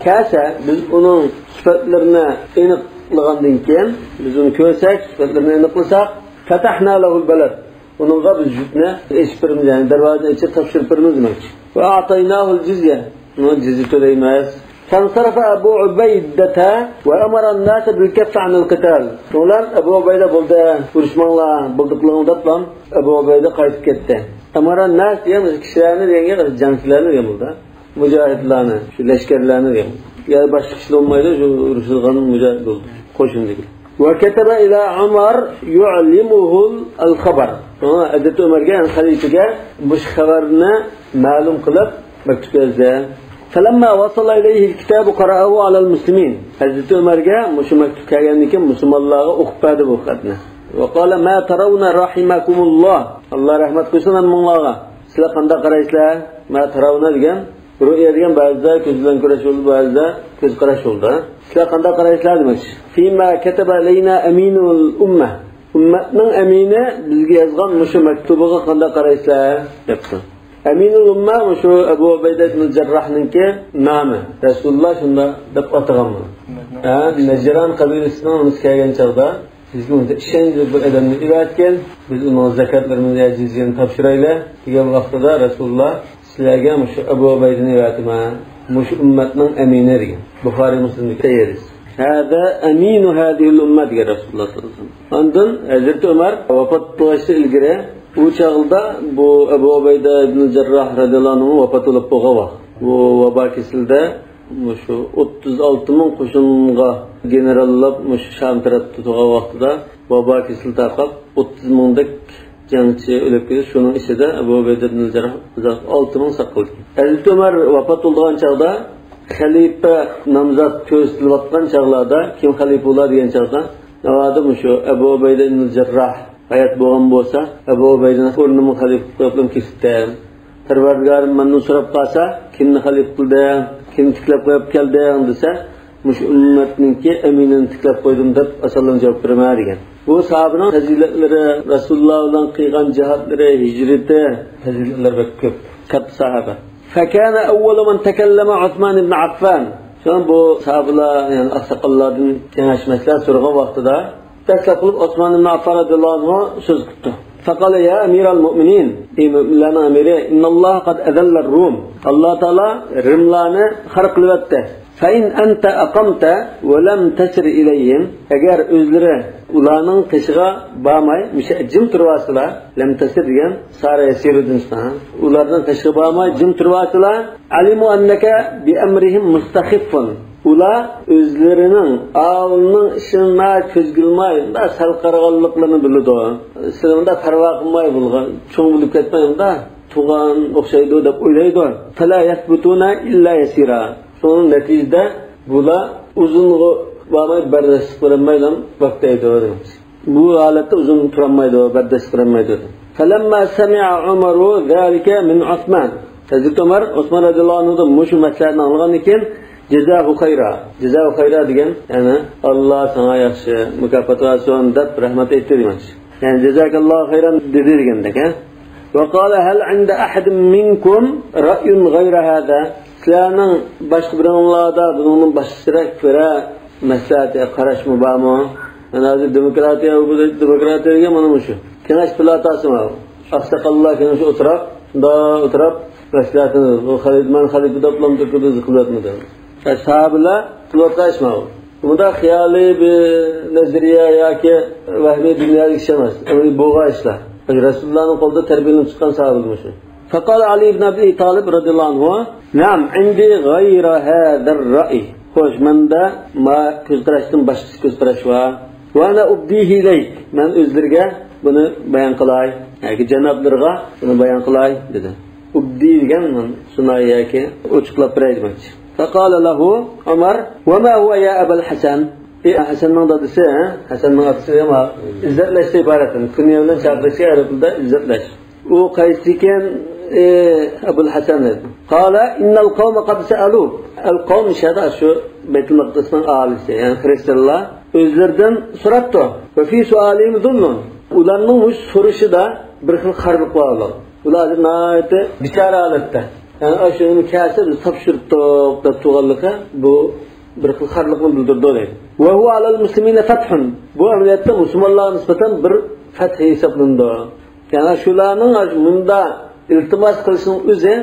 كەلسە، بىز ئۇنىڭ سۈپەتلىرىنى ئېنىقلىغاندىن كېيىن، بىز ئۇنى كۆرسەك، سۈپەتلىرىنى ئېنىقلىساق، فتحنا له البلد، ئۇنىڭغا بىز يۇرتنى ئېچىپ بېرىمىز، يەنى دەرۋازىنى ئېچىپ تاپشۇرۇپ بېرىمىز دېمەكچى. وأعطيناه الجزية، ئۇنىڭغا جىزيە تۆلەيمىز. فانصرف أبو عبيدة وأمر الناس بالكف عن القتال. شۇڭلار ئەبۇ ئۇبەيدە بولدى، ئۇرۇشماڭلار، بولدى قىلىڭلار دەپلا ئەبۇ ئۇبەيدە قايتىپ كەتتى. أمر الناس دېگەن كىشىلەرنى دېگەن گەپ، جەڭچىلەرنى دېگەن بولىدۇ. مۇجاھىدلارنى، شۇ لەشكەرلەرنى دېگەن. يا باشقا كىشىلەر بولمايدۇ، شۇ ئۇرۇشىدىغان مۇجاھىد بولدى. قوشۇندىكى. وكتب إلى عمر يعلمه الخبر. شۇڭا ھەزرىتى ئۆمەرگە، يەنى خەلىپىگە مۇشۇ خەۋەرنى مەلۇم قىلىپ مەكتۇپ يازدى. فلما وصل إليه الكتاب قرأه على المسلمين. ھەزرىتى ئۆمەرگە مۇشۇ مەكتۇپ كەلگەندىن كېيىن مۇسۇلمانلارغا ئوقۇپ بەردى بۇ خەتنى. وقال ما ترون رحمكم الله. ئاللا رەھمەت قىلسۇن ھەممىڭلارغا. سىلەر قانداق قارايسىلەر؟ ما ترون دېگەن، رؤيا دېگەن بەزىدە كۆز بىلەن كۆرۈش بولىدۇ، بەزىدە كۆز قاراش بولىدۇ. سىلەر قانداق قارايسىلەر دېمەكچى. فيما كتب إلينا أمين الأمة. ئۈممەتنىڭ ئەمىنى بىزگە يازغان مۇشۇ مەكتۇبىغا قانداق قارايسىلەر دەپتۇ. ئەمىنۇل ئۈممە مۇشۇ ئەبۇ ئۇبەيدە ئىبنۇل جەرراھنىڭكى نامى. رەسۇلۇللا شۇنداق دەپ ئاتىغان بۇنى. ھە، نەجران قەبىلىسىنىڭ نېمىسى كەلگەن چاغدا، بىزگە ئۇنى ئىشەنچلىك بىر ئادەمنى ئەۋەتكىن، بىز ئۇنىڭ زاكاتلىرىمىزنى يا جىزيەنى تاپشۇرايلى دېگەن ۋاقتىدا رەسۇلۇللا، سىلەرگە مۇشۇ ئەبۇ ئۇبەيدىنى ئەۋەتىمەن، مۇشۇ ئۈممەتنىڭ ئەمىنى دېگەن. بۇخارىي مۇسلىمدىكى ھەدىس. هذا أمين هذه الأمة دېگەن رەسۇلۇللا ساللاللاھۇ ئەلەيھى ۋەسەللەم. ئاندىن ھەزرىتى ئۆمەر ۋاپات بولۇشتىن ئىلگىرى، ئۇ چاغدا بۇ ئەبۇ ئۇبەيدە ئىبنى جەرراھ رەزىياللاھۇ ئەنھۇ ۋاپات بولۇپ بولغان ۋاقىت. بۇ ۋابا كېسىلىدە مۇشۇ ئوتتۇز ئالتە مىڭ قوشۇنغا گېنېراللاپ، مۇشۇ شام تەرەپتە تۇرغان ۋاقتىدا ۋابا كېسىلى تارقاپ، ئوتتۇز مىڭدەك جەڭچى ئۆلۈپ كېتىپ، شۇنىڭ ئىچىدە ئەبۇ ئۇبەيدە ئىبنى جەرراھ ئالتە مىڭ ساقلىدى. ھەزرىتى ئۆمەر ۋاپات بولىدىغان چاغدا خەلىپە نامزات كۆرسىتىلىۋاتقان چاغلاردا، كىم خەلىپە بولا دېگەن چاغدا، ناۋادا مۇشۇ ئەبۇ ئۇبەيدە ئىبنى جەرراھ ھايات بولغان بولسا، ئەبۇ ئۇبەيدىنىڭ ئورنىنى خەلىپە قىلىپ كېسىپتىمەن. پەرۋەردىگارىم مەندىن سوراپ قالسا، كىمنى خەلىپە قىلدىڭ، كىمنى تىكلەپ قويۇپ كەلدىڭ دېسە، مۇشۇ ئۈممەتنىڭكى ئەمىنىنى تىكلەپ قويدۇم دەپ ئاسانلا جاۋاب بېرىمەن دېگەن. بۇ ساھابىنىڭ پەزىلەتلىرى، رەسۇلۇللا بىلەن قىلغان جىھادلىرى، ھىجرىتى، پەزىلەتلەر بەك كۆپ. كاتتا ساھابە. فكان أول من تكلم عثمان بن عفان. شۇڭا بۇ ساھابىلار، يەنى ئاقساقاللاردىن كېڭەشمەسلەر سورىغان ۋاقتىدا، دەسلەپ قىلىپ ئوسمان ئىبن ئاففان رەزىياللاھۇ ئەنھۇ سۆز قىپتۇ. فقال يا أمير المؤمنين، ئەي مۆمىنلەرنىڭ ئەمىرى، إن الله قد أذل الروم. ئاللا تائالا رىملارنى خار قىلىۋەتتى. فإن أنت أقمت ولم تسر إليهم، ئەگەر ئۆزلىرى ئۇلارنىڭ قېشىغا بارماي، مۇشۇ جىم تۇرۇۋالسىلا، لم تسر دېگەن سار يسيردىن چىققان. ئۇلارنىڭ قېشىغا بارماي، جىم تۇرۇۋالسىلا، علموا أنك بأمرهم مستخف. ئۇلار ئۆزلىرىنىڭ ئاۋۇلىنىڭ ئىشىنى كۆزگە ئىلماي، مۇنداق سەل قارىغانلىقلىرىنى بىلىدۇ. سېنى مۇنداق پەرۋا قىلماي بولغان، چوڭ بولۇپ كەتمەي، مۇنداق تۇغان ئوخشايدۇ دەپ ئويلايدۇ. فلا يثبتون إلا يسيرا. شۇنىڭ نەتىجىدە بۇلار ئۇزۇنغا بارماي، بەرداشلىق بېرەلمەيلا ۋاقتايدۇ. بۇ ھالەتتە ئۇزۇن تۇرالمايدۇ، بەرداشلىق بېرەلمەيدۇ. فلما سمع عمر ذلك من عثمان. ھەزرىتى ئۆمەر ئوسمان رەزىياللاھۇ ئەنھۇدىن مۇشۇ مەسلىھەتنى ئاڭلىغاندىن كېيىن، جزاه خيرا. جزاه خيرا دېگەن، يەنى، ئاللا ساڭا ياخشى مۇكاپات بەرسۇن دەپ رەھمەت ئېيتتى دېمەكچى. يەنى، جزاك الله خيرا دېدى دېگەندەك، ھە؟ وقال هل عند أحد منكم رأي غير هذا؟ سىلەرنىڭ باشقا بىرىڭلاردا بۇنىڭدىن باشقىچىراق بىرەر مەسلىھەت يا قاراشمۇ بارمۇ؟ مانا ھازىر دېموكراتىيە، بۇ دېموكراتىيە دېگەن مانا مۇشۇ. كېڭەش پالاتاسىمۇ؟ ئاقساقاللار كېڭىشى ئولتۇراپ، شۇنداق ئولتۇراپ مەسلىھەتىنى، بۇ خەلىپە، مەن خەلىپە دەپلا قىلىۋاتمىدى. ساھابىلەر قىلىۋاتقان ئىش ماۋۇ. بۇندا خىيالىي بىر نەزەرىيە ياكى ۋەھمىي دۇنيادىكى ئىش ئەمەس. ئەمەلىي بولغان ئىشلار. رەسۇلۇللانىڭ قولىدا تەربىيەلىنىپ چىققان ساھابىلەر مۇشۇ. فقال علي بن أبي طالب رضي الله عنه، نعم، عندي غير هذا الرأي. خوش، مەندە ما كۆز قاراشتىن باشقىچە كۆز قاراش بار. وأنا أبديه إليك. مەن ئۆزلىرىگە بۇنى بايان قىلاي. ياكى جانابلىرىغا بۇنى بايان قىلاي، دېدى. ئۇبدى دېگەن سۇناي ياكى ئوچۇقلاپ بېرەي دېمەكچى. فقال له عمر، وما هو يا أبا الحسن؟ ئى ھەسەننىڭ دادىسى، ھە؟ ھەسەننىڭ ئاتىسى دېگەن ئىززەتلەشتىن ئىبارەت. كۇنيە بىلەن چاقىرىشقا ئەرەب تىلىدا ئىززەتلەش. ئۇ قايسىكەن، ئى ئەبۇل ھەسەن دېدى. قال، إن القوم قد سألوك. القوم شەدە شۇ بەيتۇل مەقدىسنىڭ ئاھالىسى، يەنى خرىستىيانلار ئۆزلىرىدىن سوراپتۇ. وفي سؤالهم ظلم. ئۇلارنىڭ مۇشۇ سورىشىدا بىر خىل خارلىق بار ئۇلار. ئۇلار ھازىر ناھايىتى بىچارە ھالەتتە. يەنى ئاشۇنى كەلسە بىز تاپشۇرۇپتۇق دەپ تۇرغانلىقى بۇ بىر خىل خارلىقنى بىلدۈرىدۇ دەيدۇ. وهو على المسلمين فتح. بۇ ئەمەلىيەتتە مۇسۇلمانلارغا نىسبەتەن بىر فەتھ ھېسابلىنىدۇ. يەنى شۇلارنىڭ مۇندا ئىلتىماس قىلىشىنىڭ ئۆزى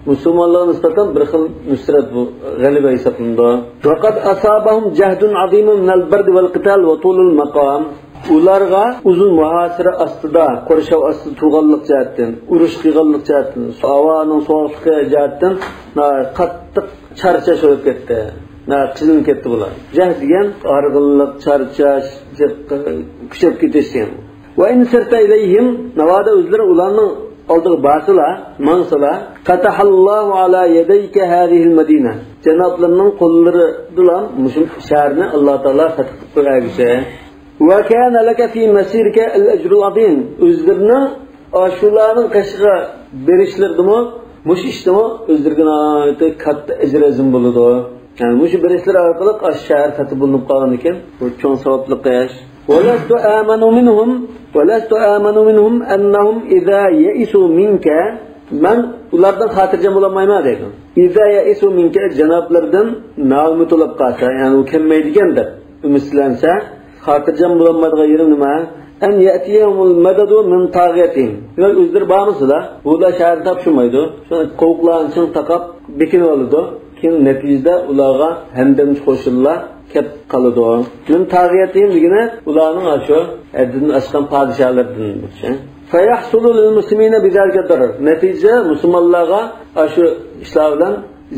مۇسۇلمانلارغا نىسبەتەن بىر خىل نۇسرەت، بۇ غەلىبە ھېسابلىنىدۇ. وقد أصابهم جهد عظيم من البرد والقتال وطول المقام. ئۇلارغا ئۇزۇن مۇھاسىرە ئاستىدا، قورشاۋ ئاستىدا تۇرغانلىق جەھەتتىن، ئۇرۇش قىلغانلىق جەھەتتىن، ھاۋانىڭ سوغۇقلۇقى جەھەتتىن ناھايىتى قاتتىق چارچاش بولۇپ كەتتى. ناھايىتى قىينىلىپ كەتتى بۇلار. جەھد دېگەن ھارغىنلىق، چارچاش، جىق، كۈچەپ كېتىش دېگەن. وإن سرت إليهم، ناۋادا ئۆزلىرى ئۇلارنىڭ ئالدىغا بارسىلا، ماڭسىلا، فتح الله على يديك هذه المدينة، جانابلىرىنىڭ قوللىرىدىلا مۇشۇ شەھەرنى ئاللا تائالا فەتھ قىلىپ قويغۇسى. وكان لك في مسيرك الأجر العظيم، ئۆزلىرىنىڭ ئاشۇلارنىڭ قېشىغا بېرىشلىرىدىمۇ، مۇشۇ ئىشتىمۇ ئۆزلىرىگە ناھايىتى كاتتا ئەجرى ئەزىم بولىدۇ. يەنى مۇشۇ بىر ئىشلار ئارقىلىق ئاشۇ شەھەر پەتھى بولۇنۇپ قالغاندىكىن، بۇ چوڭ ساۋابلىق ئىش. ولست آمن منهم، ولست آمن منهم أنهم إذا يئسوا منك، مەن ئۇلاردىن خاتىرجەم بولالمايمەن دەيدۇ. إذا يئسوا منك، جانابلىرىدىن نائۈمىد بولۇپ قالسا، يەنى ئۇ كەلمەيدىكەن دەپ ئۈمىدسىزلەنسە، خاتىرجەم بولالمايدىغان يېرىم نېمە؟ أن يأتيهم المدد من طاغيتهم. دېمەك، ئۆزلىرى بارمىسىلا، بۇلار شەھەرنى تاپشۇرمايدۇ. شۇڭا قوۋۇقلارنى چىڭ تاقاپ بېكىنىۋالىدۇ. كېيىن نەتىجىدە ئۇلارغا ھەمدەمچى قوشۇنلار كەپ قالىدۇ. من طاغيتهم دېگىنى ئۇلارنىڭ ئاشۇ ھەددىدىن ئاشقان پادىشاھلىرىدىن. فيحصل للمسلمين بذلك الضرر. نەتىجىدە مۇسۇلمانلارغا ئاشۇ ئىشلار بىلەن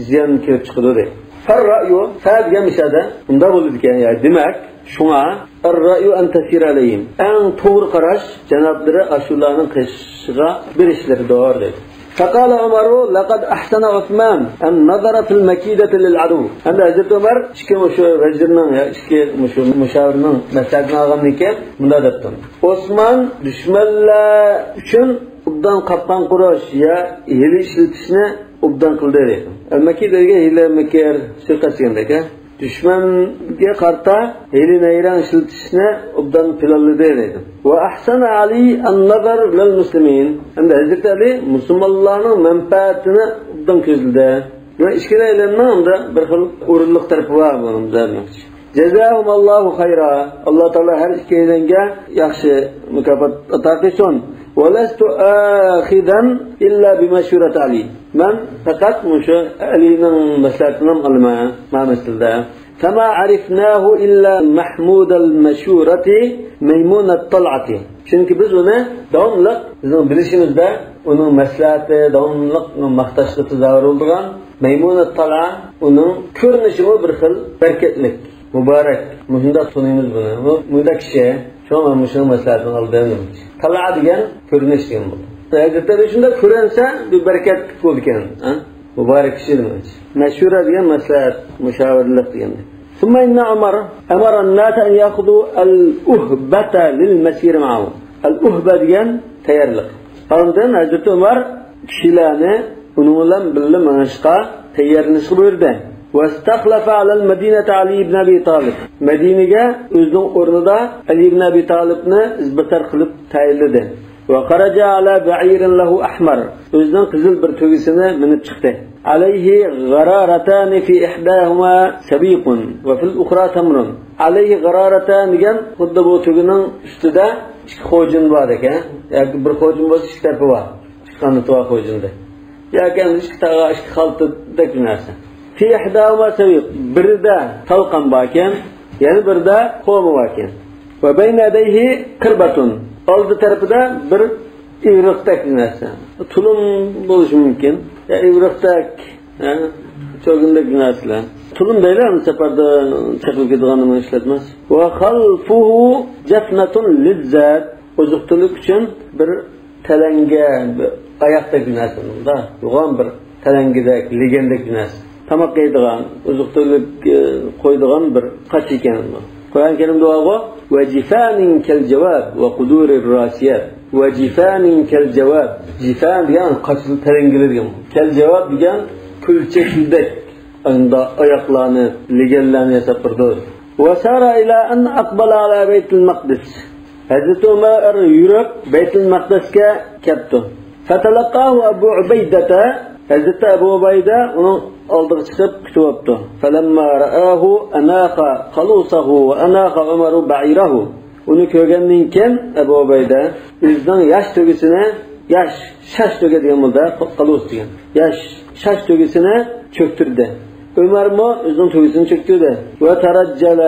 زىيان كېلىپ چىقىدۇ دەيدۇ. فالرأي، فا دېگەن مىسالدا مۇنداق بولىدىكەن، يا دېمەك، شۇڭا الرأي أن تسير عليهم. ئەڭ توغرا قاراش جانابلىرى ئاشۇلارنىڭ قېشىغا بېرىشلىرىدۇر دەيدۇ. فقال عمر لقد أحسن عثمان النظر في المكيدة للعدو. ئەمدى ھەزرىتى ئۆمەر ئىككى مۇشۇ ۋەزىرنىڭ يا ئىككى مۇشۇ مۇشاۋىرنىڭ مەسلىھەتىنى ئالغاندىن كېيىن مۇنداق دەپتۇ. ئوسمان دۈشمەنلەر ئۈچۈن ئوبدان قاپقان قۇرۇش يا ھىيلە ئىشلىتىشنى ئوبدان قىلدى دەيدۇ. مەكىدە دېگەن ھىيلە، مىكىر، سۇيىقەست دېگەندەك، ھە؟ دۈشمەنگە قارىتا ھىيلە-نەيرەڭ ئىشلىتىشنى ئوبدان پىلانلىدى دەيدۇ. وأحسن علي النظر للمسلمين. ئەمدى ھەزرىتى ئەلى مۇسۇلمانلارنىڭ مەنپەئەتىنى ئوبدان كۆزلىدى. ۋە ئىككىلەيلەننىڭ ئەمدى بىر خىل ئورۇنلۇق تەرىپى بار بۇنىڭ دېمەكچى. جزاهم الله خيرا. ئاللا تائالا ھەر ئىككىيلەنگە ياخشى مۇكاپات ئاتا قىلسۇن. ولست آخذا إلا بمشورة علي. مەن پەقەت مۇشۇ ئەلىنىڭ مەسلىھەتىنى ئالىمەن، مانا مەسىلىدە. فما عرفناه إلا محمود المشورة ميمون الطلعة. چۈنكى بىز ئۇنى داۋاملىق، بىزنىڭ بىلىشىمىزدە، ئۇنىڭ مەسلىھەتى داۋاملىق ماختاشقا سازاۋەر بولىدىغان مەيمۇنەت تالا، ئۇنىڭ كۆرۈنۈشىمۇ بىر خىل بەرىكەتلىك، مۇبارەك. مۇشۇنداق تونۇيمىز بۇنى. بۇ مۇنداق كىشى، شۇڭا مەن مۇشۇنىڭ مەسلىھەتىنى ئالدىم. تالا دېگەن كۆرۈنۈش دېگەن بولىدۇ. ھەقىقەتەن شۇنداق كۆرۈنسە، بىر بەرىكەتلىك بولىدىكەن. ھە؟ مۇبارەك كىشى دېمەكچى. مەشۋەرە دېگەن مەسلىھەت، مۇشاۋىرىلىق دېگەندەك. ثم إن عمر أمر الناس أن يأخذوا الأهبة للمسير معه. ئەل ئۇھبە دېگەن تەييارلىق. ئاندىن ھەزرىتى ئۆمەر كىشىلەرنى ئۇنىڭ بىلەن بىللە مېڭىشقا تەييارلىنىشقا بۇيرۇدى. واستخلف على المدينة علي بن أبي طالب. مەدىنىگە ئۆزىنىڭ ئورنىدا ئەلى ئىبن ئەبى تالىپنى ئىزباسار قىلىپ تەيىنلىدى. وخرج على بعير له أحمر. ئۆزىنىڭ قىزىل بىر تۆگىسىنى مىنىپ چىقتى. عليه غرارتان في إحداهما سويق وفي الأخرى تمر. عليه غرارتان دېگەن خۇددى بۇ تۆگىنىڭ ئۈستىدە ئىككى خوجۇن بار ئىكەن. ياكى بىر خوجۇن بولسا ئىككى تەرىپى بار. ئىككى قانىتى بار خوجۇندا. ياكى ئەمدى ئىككى تاغا، ئىككى خالتىدەك بىر نەرسە. في إحداهما سويق. بىرىدە تالقان باركەن، يەنە بىرىدە قوما باركەن. وبين يديه قربة. ئالدى تەرىپىدە بىر ئىۋرىقتەك نەرسە. تۇلۇم بولۇشى مۇمكىن. يا ئىۋرىقتەك، ھە، چوگۇندەك نەرسىلەر. تۇلۇم دەيلى، ئەمدى سەپەردە چېقىلىپ كېتىدىغاننى ئىشلەتمەس. وخلفه جفنة للزاد. ئوزۇق-تۈلۈك ئۈچۈن بىر تەلەڭگە، بىر ئاياقتەك نەرسە، مۇندا يوغان بىر تەلەڭگىدەك، لېگەندەك نەرسە. تاماق يەيدىغان، ئوزۇق-تۈلۈك، ئى، قويىدىغان بىر قاچا ئىكەن بۇ. قۇرئان كەرىمدە بارغۇ، وجفان كالجواب وقدور الراسيات. وجفان كالجواب. جىفان دېگەن قاچىلار، تەلەڭگىلەر دېگەن. كالجواب دېگەن كۈلچە كۈلدەك. ئاندا ئاياقلارنى، لېگەنلەرنى ياساپ بېرىدۇ. وسار إلى أن أقبل على بيت المقدس. ھەزرىتى ئۆمەر يۈرۈپ بەيتۇل مەقدىسكە كەپتۇ. فتلقاه أبو عبيدة. ھەزرىتى ئەبۇ ئۇبەيدە ئۇنىڭ ئالدىغا چىقىپ كۈتۈۋاپتۇ. فلما رآه أناخ قلوصه وأناخ عمر بعيره. ئۇنى كۆرگەندىن كېيىن ئەبۇ ئۇبەيدە ئۆزىنىڭ ياش تۆگىسىنى، ياش، شاش تۆگە دېگەن بولىدۇ، قالۇس دېگەن. ياش، شاش تۆگىسىنى چۆكتۈردى. ئۆمەرمۇ ئۆزىنىڭ تۆگىسىنى چۆكتۈردى. وترجل،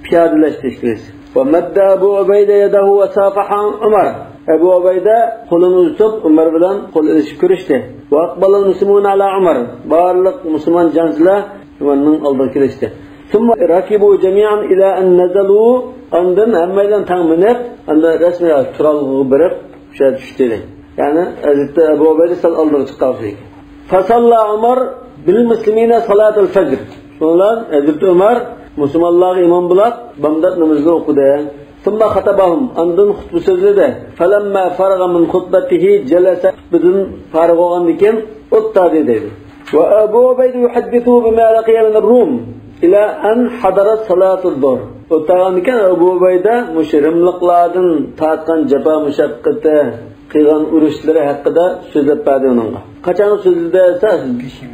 پىيادىلەشتى ئىككىلىسى. ومد أبو عبيدة يده وصافح عمر. ئەبۇ ئۇبەيدە قولىنى ئۇزىتىپ، ئۆمەر بىلەن قول ئېلىشىپ كۆرۈشتى. وأقبل المسلمون على عمر. بارلىق مۇسۇلمان جەڭچىلەر ئۆمەرنىڭ ئالدىغا كېلىشتى. ثم ركبوا جميعا إلى أن نزلوا. ئاندىن ھەممەيلەن تەڭ مىنىپ، ئاندىن رەسمىي تۇرالغۇغا بېرىپ، شۇ يەردە چۈشتى. يەنى ھەزرىتى ئەبۇ ئۇبەيدە سەل ئالدىغا چىققان ئىكەن. فصلى عمر بالمسلمين صلاة الفجر. شۇنىڭ بىلەن ھەزرىتى ئۆمەر مۇسۇلمانلارغا ئىمام بولاپ بامدات نامىزىنى ئوقۇدى. ثم خطبهم. ئاندىن خۇتبە سۆزلىدى. فلما فرغ من خطبته جلس. خۇتبىدىن پارىغ بولغاندىن كېيىن ئولتۇردى دەيدۇ. وأبو عبيدة يحدثه بما لقي من الروم إلى أن حضرت صلاة الظهر. ئولتۇرغاندىن كېيىن ئەبۇ ئۇبەيدە مۇشۇ رىملىقلاردىن تارتقان جاپا مۇشەققىتى، قىلغان ئۇرۇشلىرى ھەققىدە سۆزلەپ بەردى ئۇنىڭغا. قاچان سۆزلىدى دېسە،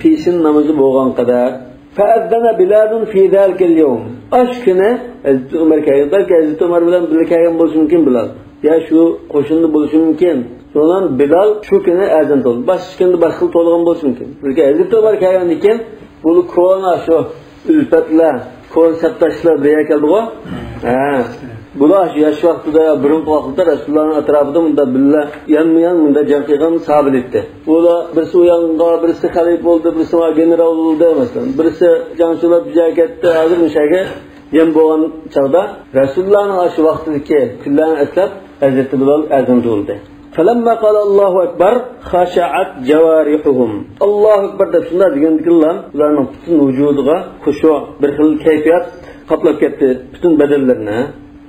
پېشىن نامىزى بولغان قەدەر. فأذن بلال في ذلك اليوم. ئاشۇ كۈنى ھەزرىتى ئۆمەر كەلگەن. بەلكى ھەزرىتى ئۆمەر بىلەن بىللە كەلگەن بولۇشى مۇمكىن بىلال. يا شۇ قوشۇندا بولۇشى مۇمكىن. شۇنىڭ بىلال شۇ كۈنى ئەزان توۋلىدى. باشقا كۈندە باشقىلار توۋلىغان بولۇشى مۇمكىن. بەلكى ھەزرىتى ئۆمەر كەلگەندىن كېيىن بۇ كونا شۇ ئۈلپەتلەر، كونا سەپداشلار بىر يەرگە كەلدىغۇ. ھە. بۇلار شۇ ياش ۋاقتىدا، بۇرۇنقى ۋاقىتتا رەسۇلۇللانىڭ ئەتراپىدا مۇنداق بىللە يانمۇيان مۇنداق جەڭ قىلغان ساھابىلەر ئىدى. بۇلار بىرسى ئۇ يانغا، بىرسى خەلىپە بولدى، بىرسى گېنېرال بولدى، مەسىلەن. بىرسى جەڭچىلەر بۇ يەرگە كەتتى. ھازىر مۇشۇ يەرگە جەم بولغان چاغدا رەسۇلۇللانىڭ ئاشۇ ۋاقتىدىكى كۈنلەرنى ئەسلەپ، ھەزرىتى بىلال ئەزان توۋلىدى. فلما قال الله أكبر خشعت جوارحهم. ئاللاھۇ ئەكبەر دەپ شۇنداق دېگەندىكىنلا، ئۇلارنىڭ پۈتۈن ۋۇجۇدىغا خۇشۇ، بىر خىل كەيپىيات قاپلاپ كەتتى، پۈتۈن بەدەنلىرىنى.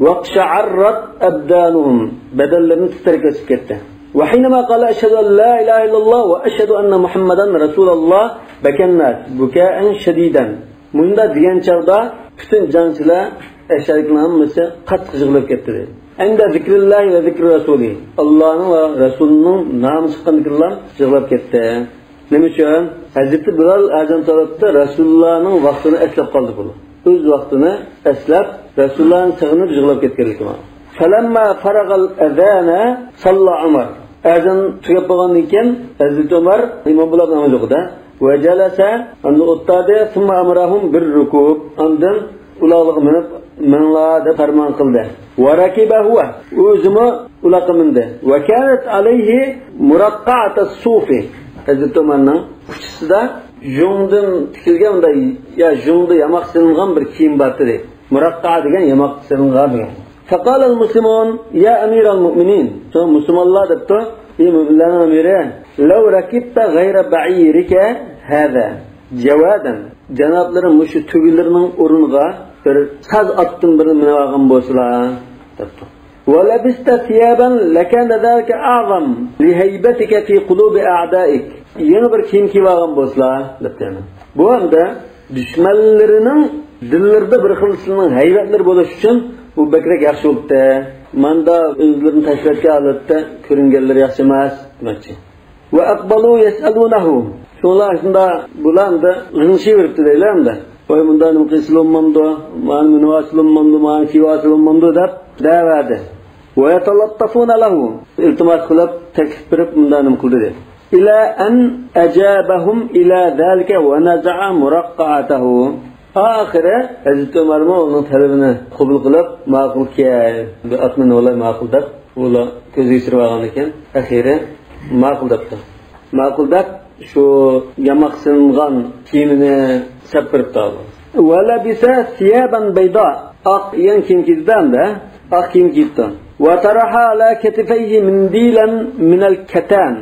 واقشعرت أبدانهم. بەدەنلىرىنى تىترەك بېسىپ كەتتى. وحينما قال أشهد أن لا إله إلا الله وأشهد أن محمدا رسول الله بكى الناس بكاء شديدا. مۇنداق دېگەن چاغدا پۈتۈن جەڭچىلەر ئەشەدىكىنىڭ ھەممىسى قاتتىق يىغلاپ كەتتى دەيدۇ. عند ذكر الله وذكر رسوله. ئاللانىڭ ۋە رەسۇلىنىڭ نامى چىققاندىكىنلا يىغلاپ كەتتى. نېمە ئۈچۈن؟ ھەزرىتى بىلال ئەزان توۋلاپتۇ، رەسۇلۇللانىڭ ۋاقتىنى ئەسلەپ قالدى بۇلار. ئۆز ۋاقتىنى ئەسلەپ، رەسۇلۇللانى سېغىنىپ يىغلاپ كەتكەنلىكى بار. فلما فرغ الأذان صلى عمر. ئەزان تۈگەپ بولغاندىن كېيىن ھەزرىتى ئۆمەر ئىمام بولۇپ ناماز ئوقۇدى. وجلس، ئاندىن ئولتۇردى. ثم أمرهم بالركوب. ئاندىن ئۇلاغلىققا مىنىپ، مېڭىڭلار دەپ پەرمان قىلدى. وركب هو، ئۆزىمۇ ئۇلاغقا مىندى. وكانت عليه مرقعة الصوف. ھەزرىتى ئۆمەرنىڭ ئۇچىسىدا يۇڭدىن تىكىلگەن، مۇنداق يا يۇڭدا ياماق سېلىنغان بىر كىيىم بار ئىدى. مۇرەققە دېگەن ياماق سېلىنغان دېگەن. فقال المسلمون يا أمير المؤمنين. شۇڭا مۇسۇلمانلار دەپتۇ، ئى مۆمىنلەرنىڭ ئەمىرى، لو ركبت غير بعيرك هذا جوادا. جانابلىرىم مۇشۇ تۆگىلىرىنىڭ ئورنىغا بىر ساز ئاتتىن بىرنى مىنىپ ئالغان بولسىلا دەپتۇ. ولبست ثيابا لكان ذلك أعظم لهيبتك في قلوب أعدائك. يېڭى بىر كىيىم كىيىپ ئالغان بولسىلا دەپتۇ. بۇ ھەمدە دۈشمەنلىرىنىڭ دىللىرىدا بىر خىل سېنىڭ ھەيۋەتلىرى بولۇش ئۈچۈن بۇ بەكرەك ياخشى بوپتۇ. ماندا ئۆزلىرىنى تاشلىۋەتكەن ھالەتتە كۆرۈنگەنلىرى ياخشى ئەمەس دېمەكچى. وأقبلوا يسألونه. شۇڭلار شۇنداق بۇلار ئەمدى غىڭشىيۋېرىپتۇ دەيلى ئەمدى. ۋاي مۇنداق نېمە قىلسىلا بولمامدۇ، مانا مۇنى ئالسىلا بولمامدۇ، مانا كىيىۋالسىلا بولمامدۇ دەپ دەۋەردى. ويتلطفون له. ئىلتىماس قىلىپ، تەكلىپ بېرىپ مۇنداق نېمە قىلدى دەيدۇ. إلى أن أجابهم إلى ذلك ونزع مرقعته. ئاخىرى ھەزرىتى ئۆمەرمۇ ئۇنىڭ تەلىپىنى قوبۇل قىلىپ، ماقۇلكەن، بۇ ئاتنى نېمىلاي ماقۇل دەپ، ئۇلار كۆزى يېشىرىپ ئالغاندىن كېيىن ئەخىرى ماقۇل دەپتۇ. ماقۇل دەپ شۇ ياماق سېلىنغان كىيىمىنى سەپ بېرىپتۇ. ولبس ثيابا بيضاء. ئاق يەنە كىيىم كىيدى ئەمدى. ئاق كىيىم كىيىپتۇ. وطرح على كتفيه منديلا من الكتان.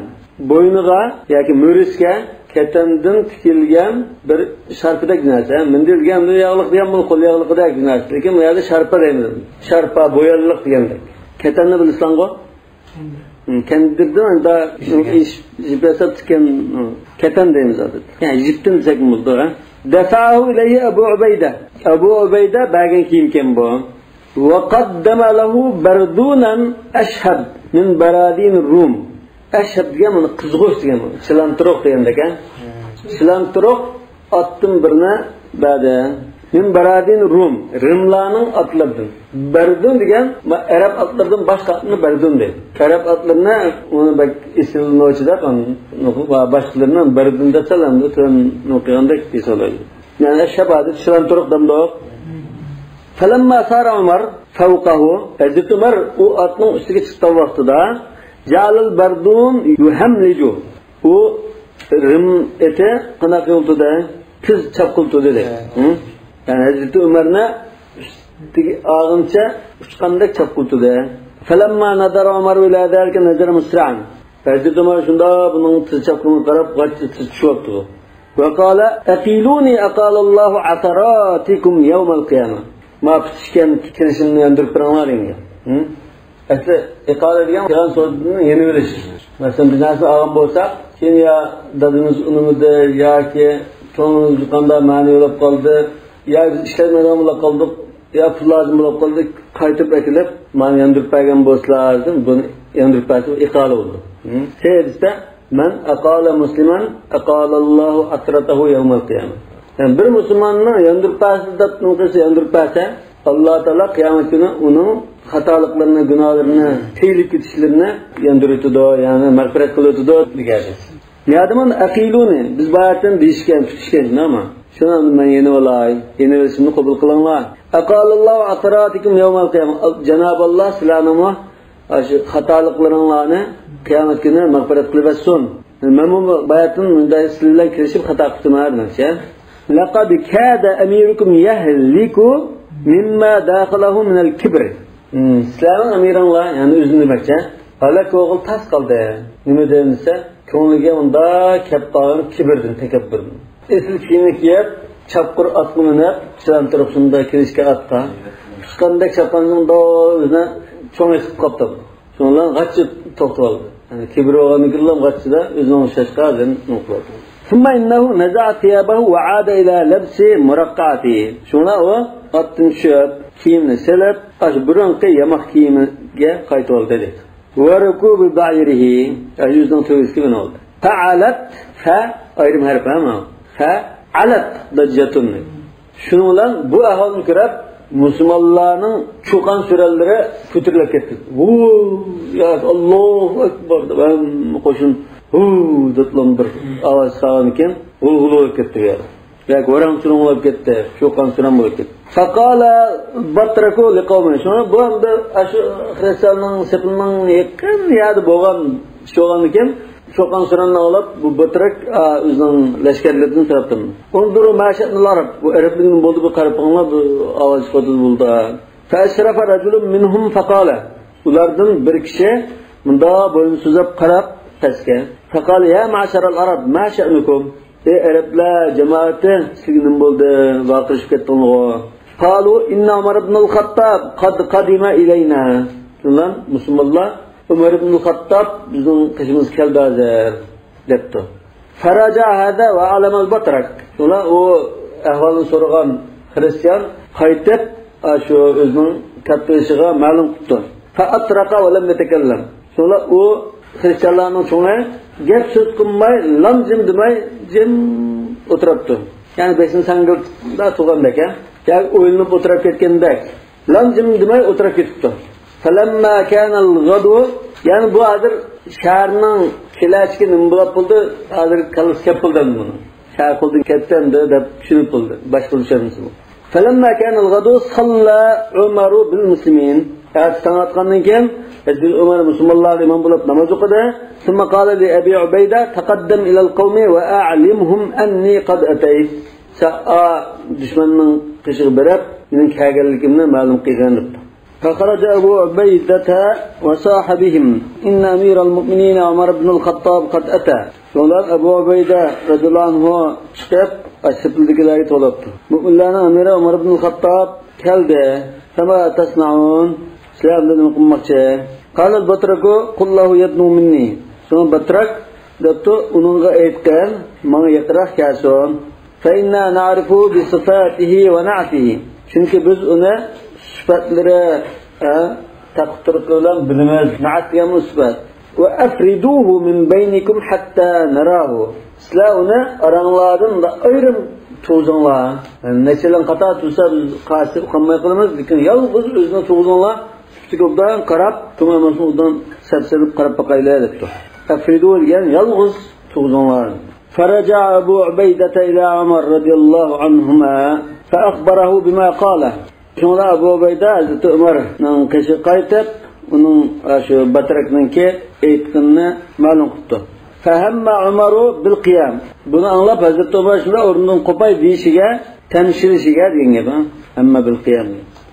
بوينىغا ياكى مۈرىسىگە كەتەندىن تىكىلگەن بىر شارپىدەك نەرسە. مىندىل دېگەن ياغلىق دېگەن بۇ قول ياغلىقىدەك نەرسە. لېكىن بۇ يەردە شارپا دەيمىز. شارپا بويانلىق دېگەندەك. كەتەننى بىلىسەنغۇ؟ كەندىردىن ئاندا يىپ ياساپ تىككەن كەتەن دەيمىز ئادەتتە. يەنى يىپتىن دېسەكمۇ بولىدۇ، ھە؟ دفعه إليه أبو عبيدة. ئەبۇ ئۇبەيدە بەرگەن كىيىمكەن بۇ. وقدم له بردونا أشهب من براذين الروم. ئەشھەب دېگەن مانا قىزغۇچ دېگەن، چىلانتۇرۇق دېگەندەك، ھە؟ چىلانتۇرۇق ئاتتىن بىرنى بەردى. من براذين الروم، رىملارنىڭ ئاتلىرىدىن. بەردۇن دېگەن، ما، ئەرەب ئاتلىرىدىن باشقا ئاتنى بەردۇن دەيدۇ. ئەرەب ئاتلىرىنى ئۇنى بەك ئېسىل نوچى دەپ، باشقىلىرىنى بەردۇن دەپ سالامدۇ، تۆۋەن ئوقۇيغاندەك ھېسابلايدۇ. يەنى ئەشھەب ئادەتتە چىلانتۇرۇق دەمدۇق. فلما صار عمر فوقه، ھەزرىتى ئۆمەر ئۇ ئاتنىڭ ئۈستىگە چىققان ۋاقتىدا، جعل البردون يهملج، ئۇ رىم ئېتى قانداق قىلىۋاتىدۇ؟ تېز چاپقىلىتىدۇ دەيدۇ. ھە. ھە؟ يەنى ھەزرىتى ئۆمەرنى ئۈستىگە ئالغىنىچە ئۇچقاندەك چاپقىلىتىدۇ. فلما نظر عمر إلى ذلك نظر مسرعا. ھەزرىتى ئۆمەر شۇنداق بۇنىڭ تېز چاپقىنىغا قاراپ، غاچچا تېز چۈشۈۋاپتۇ. وقال أقيلوني أقال الله عثراتكم يوم القيامة. ما پۈتۈشكەن كىرىشىمنى ياندۇرۇپ بېرىڭلار دېگەن. ھە؟ ئەسلى ئىقالە دېگەن يىغان سودىدىن يېنىۋېلىش. مەسىلەن، بىر نەرسىنى ئالغان بولساق، كېيىن يا دادىمىز ئۇنىمىدى ياكى كۆڭلىمىز قانداق مەنە يوللاپ قالدى، يا بىز ئىشلەيدىغان بولۇپ قالدۇق، يا پۇل لازىم بولۇپ قالدى، قايتۇرۇپ ئەكېلىپ، مانا ياندۇرۇپ بەرگەن بولسىلا، دېدىم، بۇنى ياندۇرۇپ بەرسە ئىقالە بولىدۇ. ھە؟ سەدىستە، من أقال مسلما أقال الله عثرته يوم القيامة. يەنى بىر مۇسۇلماننىڭ ياندۇرۇپ بەرسە دەپ نېمە قىلسا ياندۇرۇپ بەرسە، ئاللا تائالا قىيامەت كۈنى ئۇنىڭ خاتالىقلىرىنى، گۇناھلىرىنى، تېيىلىپ كېتىشلىرىنى ياندۇرۇۋېتىدۇ، يەنى مەغپىرەت قىلىۋېتىدۇ دېگەن. نەدىمۇن ئەقىلۇنى، بىز باياتىن دېيىشكەن، پۈتۈشكەن، نېمە؟ شۇنى مەن يېنىۋالاي، يېنىۋېلىشىمنى قوبۇل قىلىڭلار. أقال الله عثراتكم يوم القيامة. جانابى ئاللا سىلەرنىڭمۇ ئاشۇ خاتالىقلىرىڭلارنى قىيامەت كۈنى مەغپىرەت قىلىۋەتسۇن. مەنمۇ باياتىن مۇنداق سىلەر بىلەن كېلىشىپ خاتا قىپتىمەن دېمەكچى. لقد كاد أميركم يهلك مما داخله من الكبر. ھىم، سىلەرنىڭ ئەمىرىڭلار، يەنى ئۆزىنى دېمەكچى، ھالاك بولغىلى تاس قالدى. نېمە دېسە، كۆڭلىگە ئۇنداق كەپ قالغان كىبىردىن، تەكەببۇردىن. ئېسىل كىيىمنى كىيىپ، چاپقۇر ئاتقا مىنىپ، چىلانتۇرۇق شۇنداق كىرىشكە ئاتقا. ئۇچقاندەك چاپقاندىن ئۇنداق ئۆزىنى چوڭ ھېس قىلىپ قاپتۇ. شۇنىڭ بىلەن غاچچا توختىۋالدى. يەنى كىبىر بولغاندىن كېيىن غاچچىدا ئۆزىنىڭ ئوخشاشقا ئادەم نوقۇلاتتى. ثم إنه نزع ثيابه وعاد إلى لبس مرقعته. شۇڭا ئۇ ئاتتىن چۈشۈپ، كىيىمنى سېلىپ، ئاشۇ بۇرۇنقى ياماق كىيىمىگە قايتىۋالدى دەيدۇ. وركوب بعيره، ئۆزىنىڭ تۆگىسىگە مىنىۋالدى. فعلت، فە ئايرىم ھەرپ، ھەممە. فعلت ضجة. شۇنىڭ بىلەن بۇ ئەھۋالنى كۆرۈپ، مۇسۇلمانلارنىڭ چۇقان-سۈرەنلىرى كۆتۈرۈلۈپ كەتتى. ۋۇ، يا ئاللاھۇ ئەكبەر دەپ ھەممە قوشۇن ھۇ دەپلا بىر ئاۋاز چىقارغاندىكىن غۇلغۇلا بولۇپ كەتتى بۇ يەر. ياكى ۋاراڭ-چۇرۇڭ بولۇپ كەتتى، چۇقان-سۈرەن بولۇپ كەتتى. فقال بطرك لقومه. شۇڭا بۇ ئەمدى ئاشۇ خىرىستىياننىڭ سېپىنىڭ يېقىن يەردە بولغان ئىش بولغاندىكىن، چۇقان-سۈرەننى ئاڭلاپ، بۇ باتراك، ئا، ئۆزىنىڭ لەشكەرلىرىدىن سوراپتۇ. انظروا ما شأن العرب. بۇ ئەرەبلەرنىڭ بولدى، بىر قاراپ بېقىڭلار، بۇ ئاۋاز چىقىۋاتىدۇ بولدى. فأشرف رجل منهم فقال. ئۇلاردىن بىر كىشى مۇنداق بوينىنى سوزۇپ قاراپ پەسكە. فقال يا معشر العرب ما شأنكم؟ ئەي ئەرەبلەر جامائىتى، سىزگە نېمە بولدى؟ ۋارقىرىشىپ كەتتىڭلارغۇ؟ قالوا إن عمر بن الخطاب قد قدم إلينا. شۇنداق مۇسۇلمانلار، ئۆمەر ئىبنۇل خاتتاب بىزنىڭ قېشىمىزغا كەلدى ھازىر، دەپتۇ. فرجع هذا وأعلم البطرك. شۇنداق ئۇ ئەھۋالنى سورىغان خىرىستىيان قايتىپ، ئاشۇ ئۆزىنىڭ كاتتىبېشىغا مەلۇم قىپتۇ. فأطرق ولم يتكلم. شۇنداق ئۇ خىرىستىيانلارنىڭ چوڭى گەپ-سۆز قىلماي، لام-جىم دېمەي، جىم ئولتۇرۇپتۇ. يەنى بېشىنى ساڭگىلتىپ تۇرغاندەك، ھە؟ ياكى ئويلىنىپ ئولتۇرۇپ كەتكەندەك. لام-جىم دېمەي ئولتۇرۇپ كېتىپتۇ. فلما كان الغدو، يەنى بۇ ھازىر شەھەرنىڭ كېلەچىكى نېمە بولۇپ بولدى، ھازىر كاللىسى كەپ بولدى ئەمدى بۇنىڭ. شەھەر قولدىن كەتتى ئەمدى دەپ چۈشىنىپ بولدى. باشقا چۈشەنمىسىمۇ. فلما كان الغدو صلى عمر بالمسلمين. ئەتە تاڭ ئاتقاندىن كېيىن ھەزرىتى ئۆمەر مۇسۇلمانلارغا ئىمام بولۇپ ناماز ئوقۇدى. ثم قال لأبي عبيدة تقدم إلى القوم وأعلمهم أني قد أتيت. سەن، ئا، دۈشمەننىڭ قېشىغا بېرىپ، مېنىڭ كەلگەنلىكىمنى مەلۇم قىلغىن دەپتۇ. فخرج أبو عبيدة وصاح بهم إن أمير المؤمنين عمر بن الخطاب قد أتى. شۇڭلار ئەبۇ ئۇبەيدە رەزىياللاھۇ ئەنھۇ چىقىپ، سېپىلدىكىلەرگە توۋلاپتۇ. مۆمىنلەرنىڭ ئەمىرى ئۆمەر ئىبنۇل خاتتاب كەلدى. فما تصنعون؟ سىلەر ئەمدى نېمە قىلماقچى؟ قال البطرك قل له يدنو مني. شۇڭا باتراك دەپتۇ، ئۇنىڭغا ئېيتقىن، ماڭا يېقىنراق كەلسۇن. فإنا نعرف بصفاته ونعته. چۈنكى بىز ئۇنى سۈپەتلىرى، ئە، تەقىپ تۇرۇقلىرى بىلەن بىلىمىز. نەئەت دېگەن بۇ سۈپەت. وأفردوه من بينكم حتى نراه. سىلەر ئۇنى ئاراڭلاردىن ئايرىم تۇرغۇزۇڭلار. نەچچىلەن قاتار تۇرسا، بىز قارشى ئۇقالماي قالىمىز، لېكىن يالغۇز ئۆزىنى تۇرغۇزۇڭلار، سۈپىتىگە ئوبدان قاراپ، تۇمارمۇسۇن ئوبدان سەپسېلىپ قاراپ باقايلى، دەپتۇ. أفردوه دېگەن يالغۇز تۇرغۇزۇڭلار. فرجع أبو عبيدة إلى عمر رضي الله عنهما فأخبره بما قال. شۇڭا ئەبۇ ئۇبەيدە ھەزرىتى ئۆمەرنىڭ قېشىغا قايتىپ، ئۇنىڭ، ئاشۇ باتراكنىڭكى ئېيتقىنىنى مەلۇم قىپتۇ. فهم عمر بالقيام. بۇنى ئاڭلاپ ھەزرىتى ئۆمەر شۇنداق ئورنىدىن قوپاي دېيىشىگە، تەمشىلىشىگە دېگەن گەپ، ھە؟ هم بالقيام.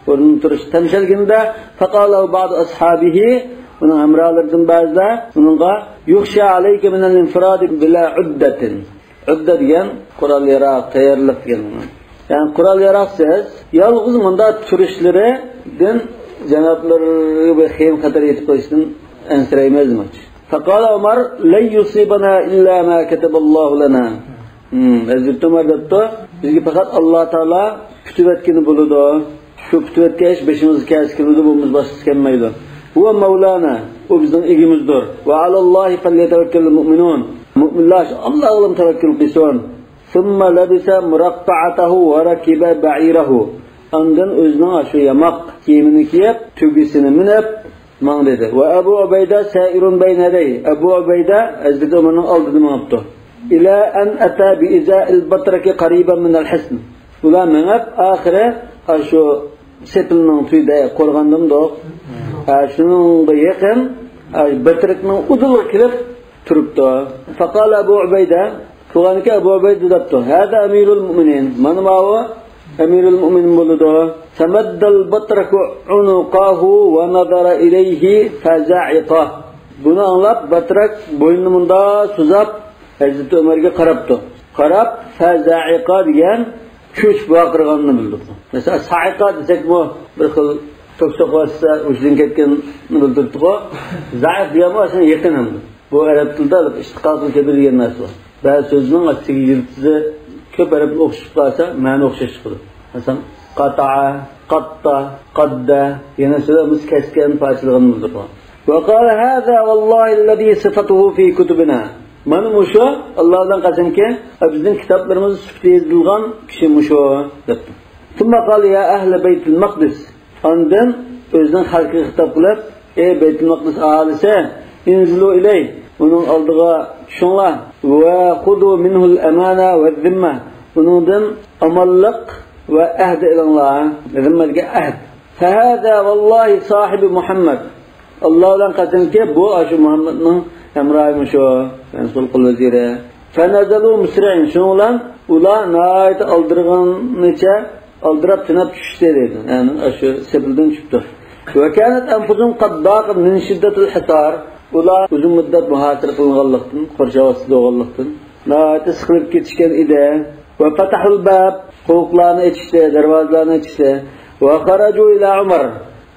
ئورنىدىن تۇرۇش تەمشەلگىنىدە، فقال بعض أصحابه، ئۇنىڭ ھەمراھلىرىدىن بەزىلەر ئۇنىڭغا، يخشى عليك من الانفراد بلا عدة. ئۇددە دېگەن قورال-ياراغ تەييارلىق دېگەن. يەنى قورال-ياراغسىز، يالغۇز مۇنداق تۇرۇشلىرىدىن جانابلىرىغا بىر خېيىم-خەتەر يېتىپ قېلىشتىن ئەنسىرەيمىز دېمەكچى. فقال عمر، لن يصيبنا إلا ما كتب الله لنا. ھەزرىتى ئۆمەر دەپتۇ، بىزگە پەقەت ئاللا تائالا كۈتۈۋەتكىنى بولىدۇ. شۇ كۈتۈۋەتكەن ئىش بېشىمىزغا كەلسە كېلىدۇ، بولمىسا باشقىسى كەلمەيدۇ. هو مولانا، ئۇ بىزنىڭ ئىگىمىزدۇر. وعلى الله فليتوكل المؤمنون. مۆمىنلەر شۇ ئاللا ئاغلىم تەۋەككۈل قىلسۇن. ثم لبس مرقعته وركب بعيره. ئاندىن ئۆزىنىڭ شۇ ياماق كىيىمىنى كىيىپ، تۆگىسىنى مىنىپ ماڭدى. وأبو عبيدة سائر بين يديه. ئەبۇ ئۇبەيدە ھەزرىتى ئۆمەرنىڭ ئالدىدا مېڭىپتۇ. إلى أن أتى بإزاء البطرك قريبا من الحصن. ئۇلار مېڭىپ، ئاخىرى ئاشۇ سېپىلنىڭ تۈۋىدە، قورغان دېمىدۇق. ھە، شۇنىڭغا يېقىن، ھە، باتراكنىڭ ئۇدۇلىغا كېلىپ تۇرۇپتۇ. فقال أبو عبيدة، تۇرغانكى ئەبۇ ئۇبەيدە دەپتۇ، هذا أمير المؤمنين، مانا ماۋۇ ئەمىرۇل مۆمىنىن بولىدۇ. فمد البطرك عنقه ونظر إليه فزعق. بۇنى ئاڭلاپ باتراك بوينىنى مۇنداق سوزۇپ، ھەزرىتى ئۆمەرگە قاراپتۇ. قاراپ، فزعق دېگەن چۆچۈپ ۋارقىرىغاننى بىلدۈرىدۇ. مەسىلەن، سائىقا دېسەكمۇ، بىر خىل توك سوقۇۋاتسا ھوشىدىن كەتكەننى بىلدۈرىدىغۇ. زائىق دېگەنمۇ ئەسلىدە يېقىن ئەمدى. بۇ ئەرەب تىلىدا ئىشتىقاقىل كەبىر دېگەن نەرسە بار. بەزى سۆزنىڭ ئاستىدىكى يىلتىزى كۆپ ھەرپلەر ئوخشىشىپ قالسا، مەنە ئوخشاش چىقىدۇ. مەسىلەن، قاتەئە، قاتتە، قەددە دېگەن سۆزلەر بىز كەسكەن، پارچىلىغان بولىدۇ. وقال هذا والله الذي صفته في كتبنا. مانا مۇشۇ، ئاللا بىلەن قەسەمكى، بىزنىڭ كىتابلىرىمىزدا سۈپىتى يېزىلغان كىشى مۇشۇ، دەپتۇ. ثم قال: يا أهل بيت المقدس. ئاندىن ئۆزىنىڭ خەلقىگە خىتاب قىلىپ، ئەي بەيتۇل مەقدىس ئاھالىسى، انزلوا إليه، ئۇنىڭ ئالدىغا چۈشۈڭلار. وخذوا منه الأمانة والذمة، ئۇنىڭدىن ئامانلىق ۋە ئەھدى ئېلىڭلار. زىممە دېگەن ئەھد. فهذا والله صاحب محمد. ئاللا بىلەن قەسەمكى، بۇ ئاشۇ مۇھەممەدنىڭ ھەمراھى مۇشۇ، يەنى سول قول ۋەزىرى. فنزلوا مسرعين، شۇنىڭ بىلەن ئۇلار ناھايىتى ئالدىرىغىنىچە ئالدىراپ تېنەپ چۈشۈشتى دەيدۇ. يەنى ئاشۇ سېپىلدىن چۈشۈپتۇ. وكانت أنفسهم قد ضاقت من شدة الحصار. ئۇلار ئۇزۇن مۇددەت مۇھاسىرە قىلىنغانلىقتىن، قورشاۋ ئاستىدا بولغانلىقتىن ناھايىتى سىقىلىپ كېتىشكەن ئىدى. وفتحوا الباب، قوۋۇقلارنى ئېچىشتى، دەرۋازىلارنى ئېچىشتى. وخرجوا إلى عمر،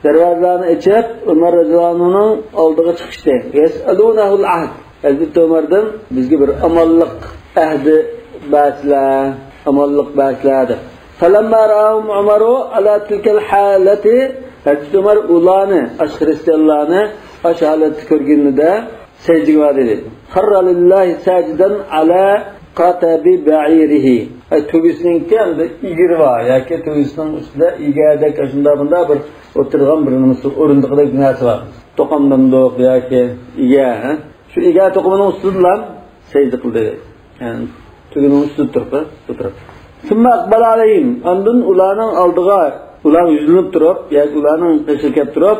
دەرۋازىلارنى ئېچىپ، ئۆمەر رەزىياللاھۇ ئەنھۇنىڭ ئالدىغا چىقىشتى. يسألونه العهد، ھەزرىتى ئۆمەردىن بىزگە بىر ئامانلىق ئەھدى بەرسىلە، ئامانلىق بەرسىلە دەپ. فلما رآهم عمر على تلك الحالة، ھەزرىتى ئۆمەر ئۇلارنى، ئاشۇ خىرىستىيانلارنى ئاشۇ ھالەتتە كۆرگىنىدە سەجدىگە باردى دەيدۇ. خر لله ساجدا على قتب بعيره. ئەي، تۆگىسىنىڭكى ئەمدى ئېگىرى بار ياكى تۆگىسىنىڭ ئۈستىدە ئىگەدەك، ئاشۇنداق بۇنداق بىر ئولتۇرىدىغان بىر نېمىسى، ئورۇندۇقىدەك بىر نەرسە بار. توقۇم دېمدۇق ياكى ئىگە، ھە؟ شۇ ئىگە توقۇمىنىڭ ئۈستىدىلا سەجدە قىلدى. يەنى تۆگىنىڭ ئۈستىدە تۇرۇپ، ئولتۇرۇپ. ثم أقبل عليهم، ئاندىن ئۇلارنىڭ ئالدىغا، ئۇلارغا يۈزلىنىپ تۇرۇپ ياكى ئۇلارنىڭ قېشىغا كەپ تۇرۇپ،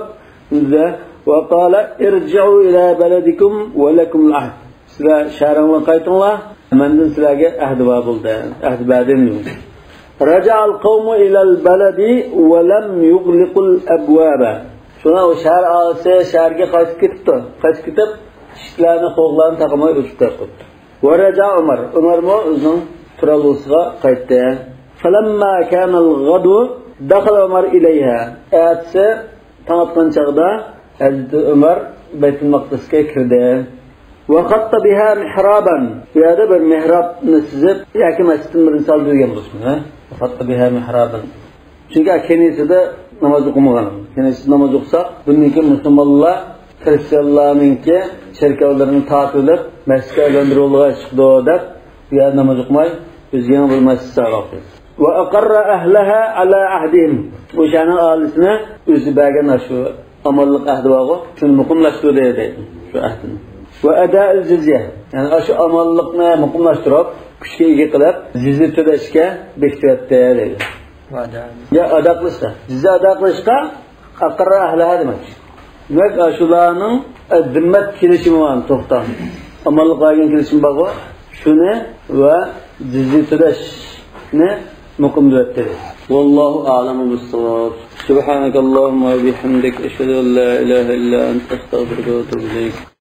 دېدى، وقال: ارجعوا إلى بلدكم ولكم العهد. سىلەر شەھىرىڭلارغا قايتىڭلار، مەندىن سىلەرگە ئەھدى بار بولدى، ئەھدى بەردىم. رجع القوم إلى البلد ولم يغلقوا الأبواب. شۇڭا ئۇ شەھەر ئاھالىسى شەھەرگە قايتىپ كېتىپتۇ. قايتىپ كېتىپ، ئىشىكلەرنى، قوۋۇقلارنى تاقىماي ئېچىپ قويۇپتۇ. ورجع عمر، ئۆمەرمۇ ئۆزىنىڭ تۇرالغۇسىغا قايتتى. فلما كان الغد دخل عمر إليها. ئەتىسى تاڭ ئاتقان چاغدا ھەزرىتى ئۆمەر بەيتۇل مەقدىسكە كىردى. وخط بها محرابا. بۇ يەردە بىر مېھرابنى سىزىپ ياكى مەسچىتتىن بىرنى سالدى دېگەن بولسۇن، ھە؟ خط بها محرابا. چۈنكى كەنىسىدە ناماز ئوقۇمىغان. كەنىسىدە ناماز ئوقۇساق، بۇندىن كېيىن مۇسۇلمانلار خىرىستىيانلارنىڭكى چېركاۋلىرىنى تارتىۋېلىپ، مەسچىتكە ئايلاندۇرۇۋالغان چىقىدۇ دەپ، بۇ يەردە ناماز ئوقۇماي، ئۆزى يېڭى بىر مەسچىت سالغان. وأقر أهلها على عهدهم. ئۇ شەھەرنىڭ ئاھالىسىنى ئۆزى بەرگەن ئاشۇ ئامانلىق ئەھدى بارغۇ، شۇنى مۇقىملاشتۇردى دەيدۇ، شۇ ئەھدىنى. وأداء الجزية، يەنى ئاشۇ ئامانلىقنى مۇقىملاشتۇرۇپ، كۈچكە ئىگە قىلىپ، جىزيە تۆلەشكە بېكىتىۋەتتى دەيدۇ. يا ئادا قىلىشقا، جىزيە ئادا قىلىشقا أقر أهلها دېمەكچى. دېمەك، ئاشۇلارنىڭ، ئە، زىممەت كېلىشىمى بار، توختام. ئامانلىق بەرگەن كېلىشىم بارغۇ، شۇنى ۋە جىزيە تۆلەشنى مۇقىم دەپ دېدى. والله أعلم بالصواب. سبحانك اللهم وبحمدك، أشهد أن لا إله إلا أنت، أستغفرك وأتوب إليك.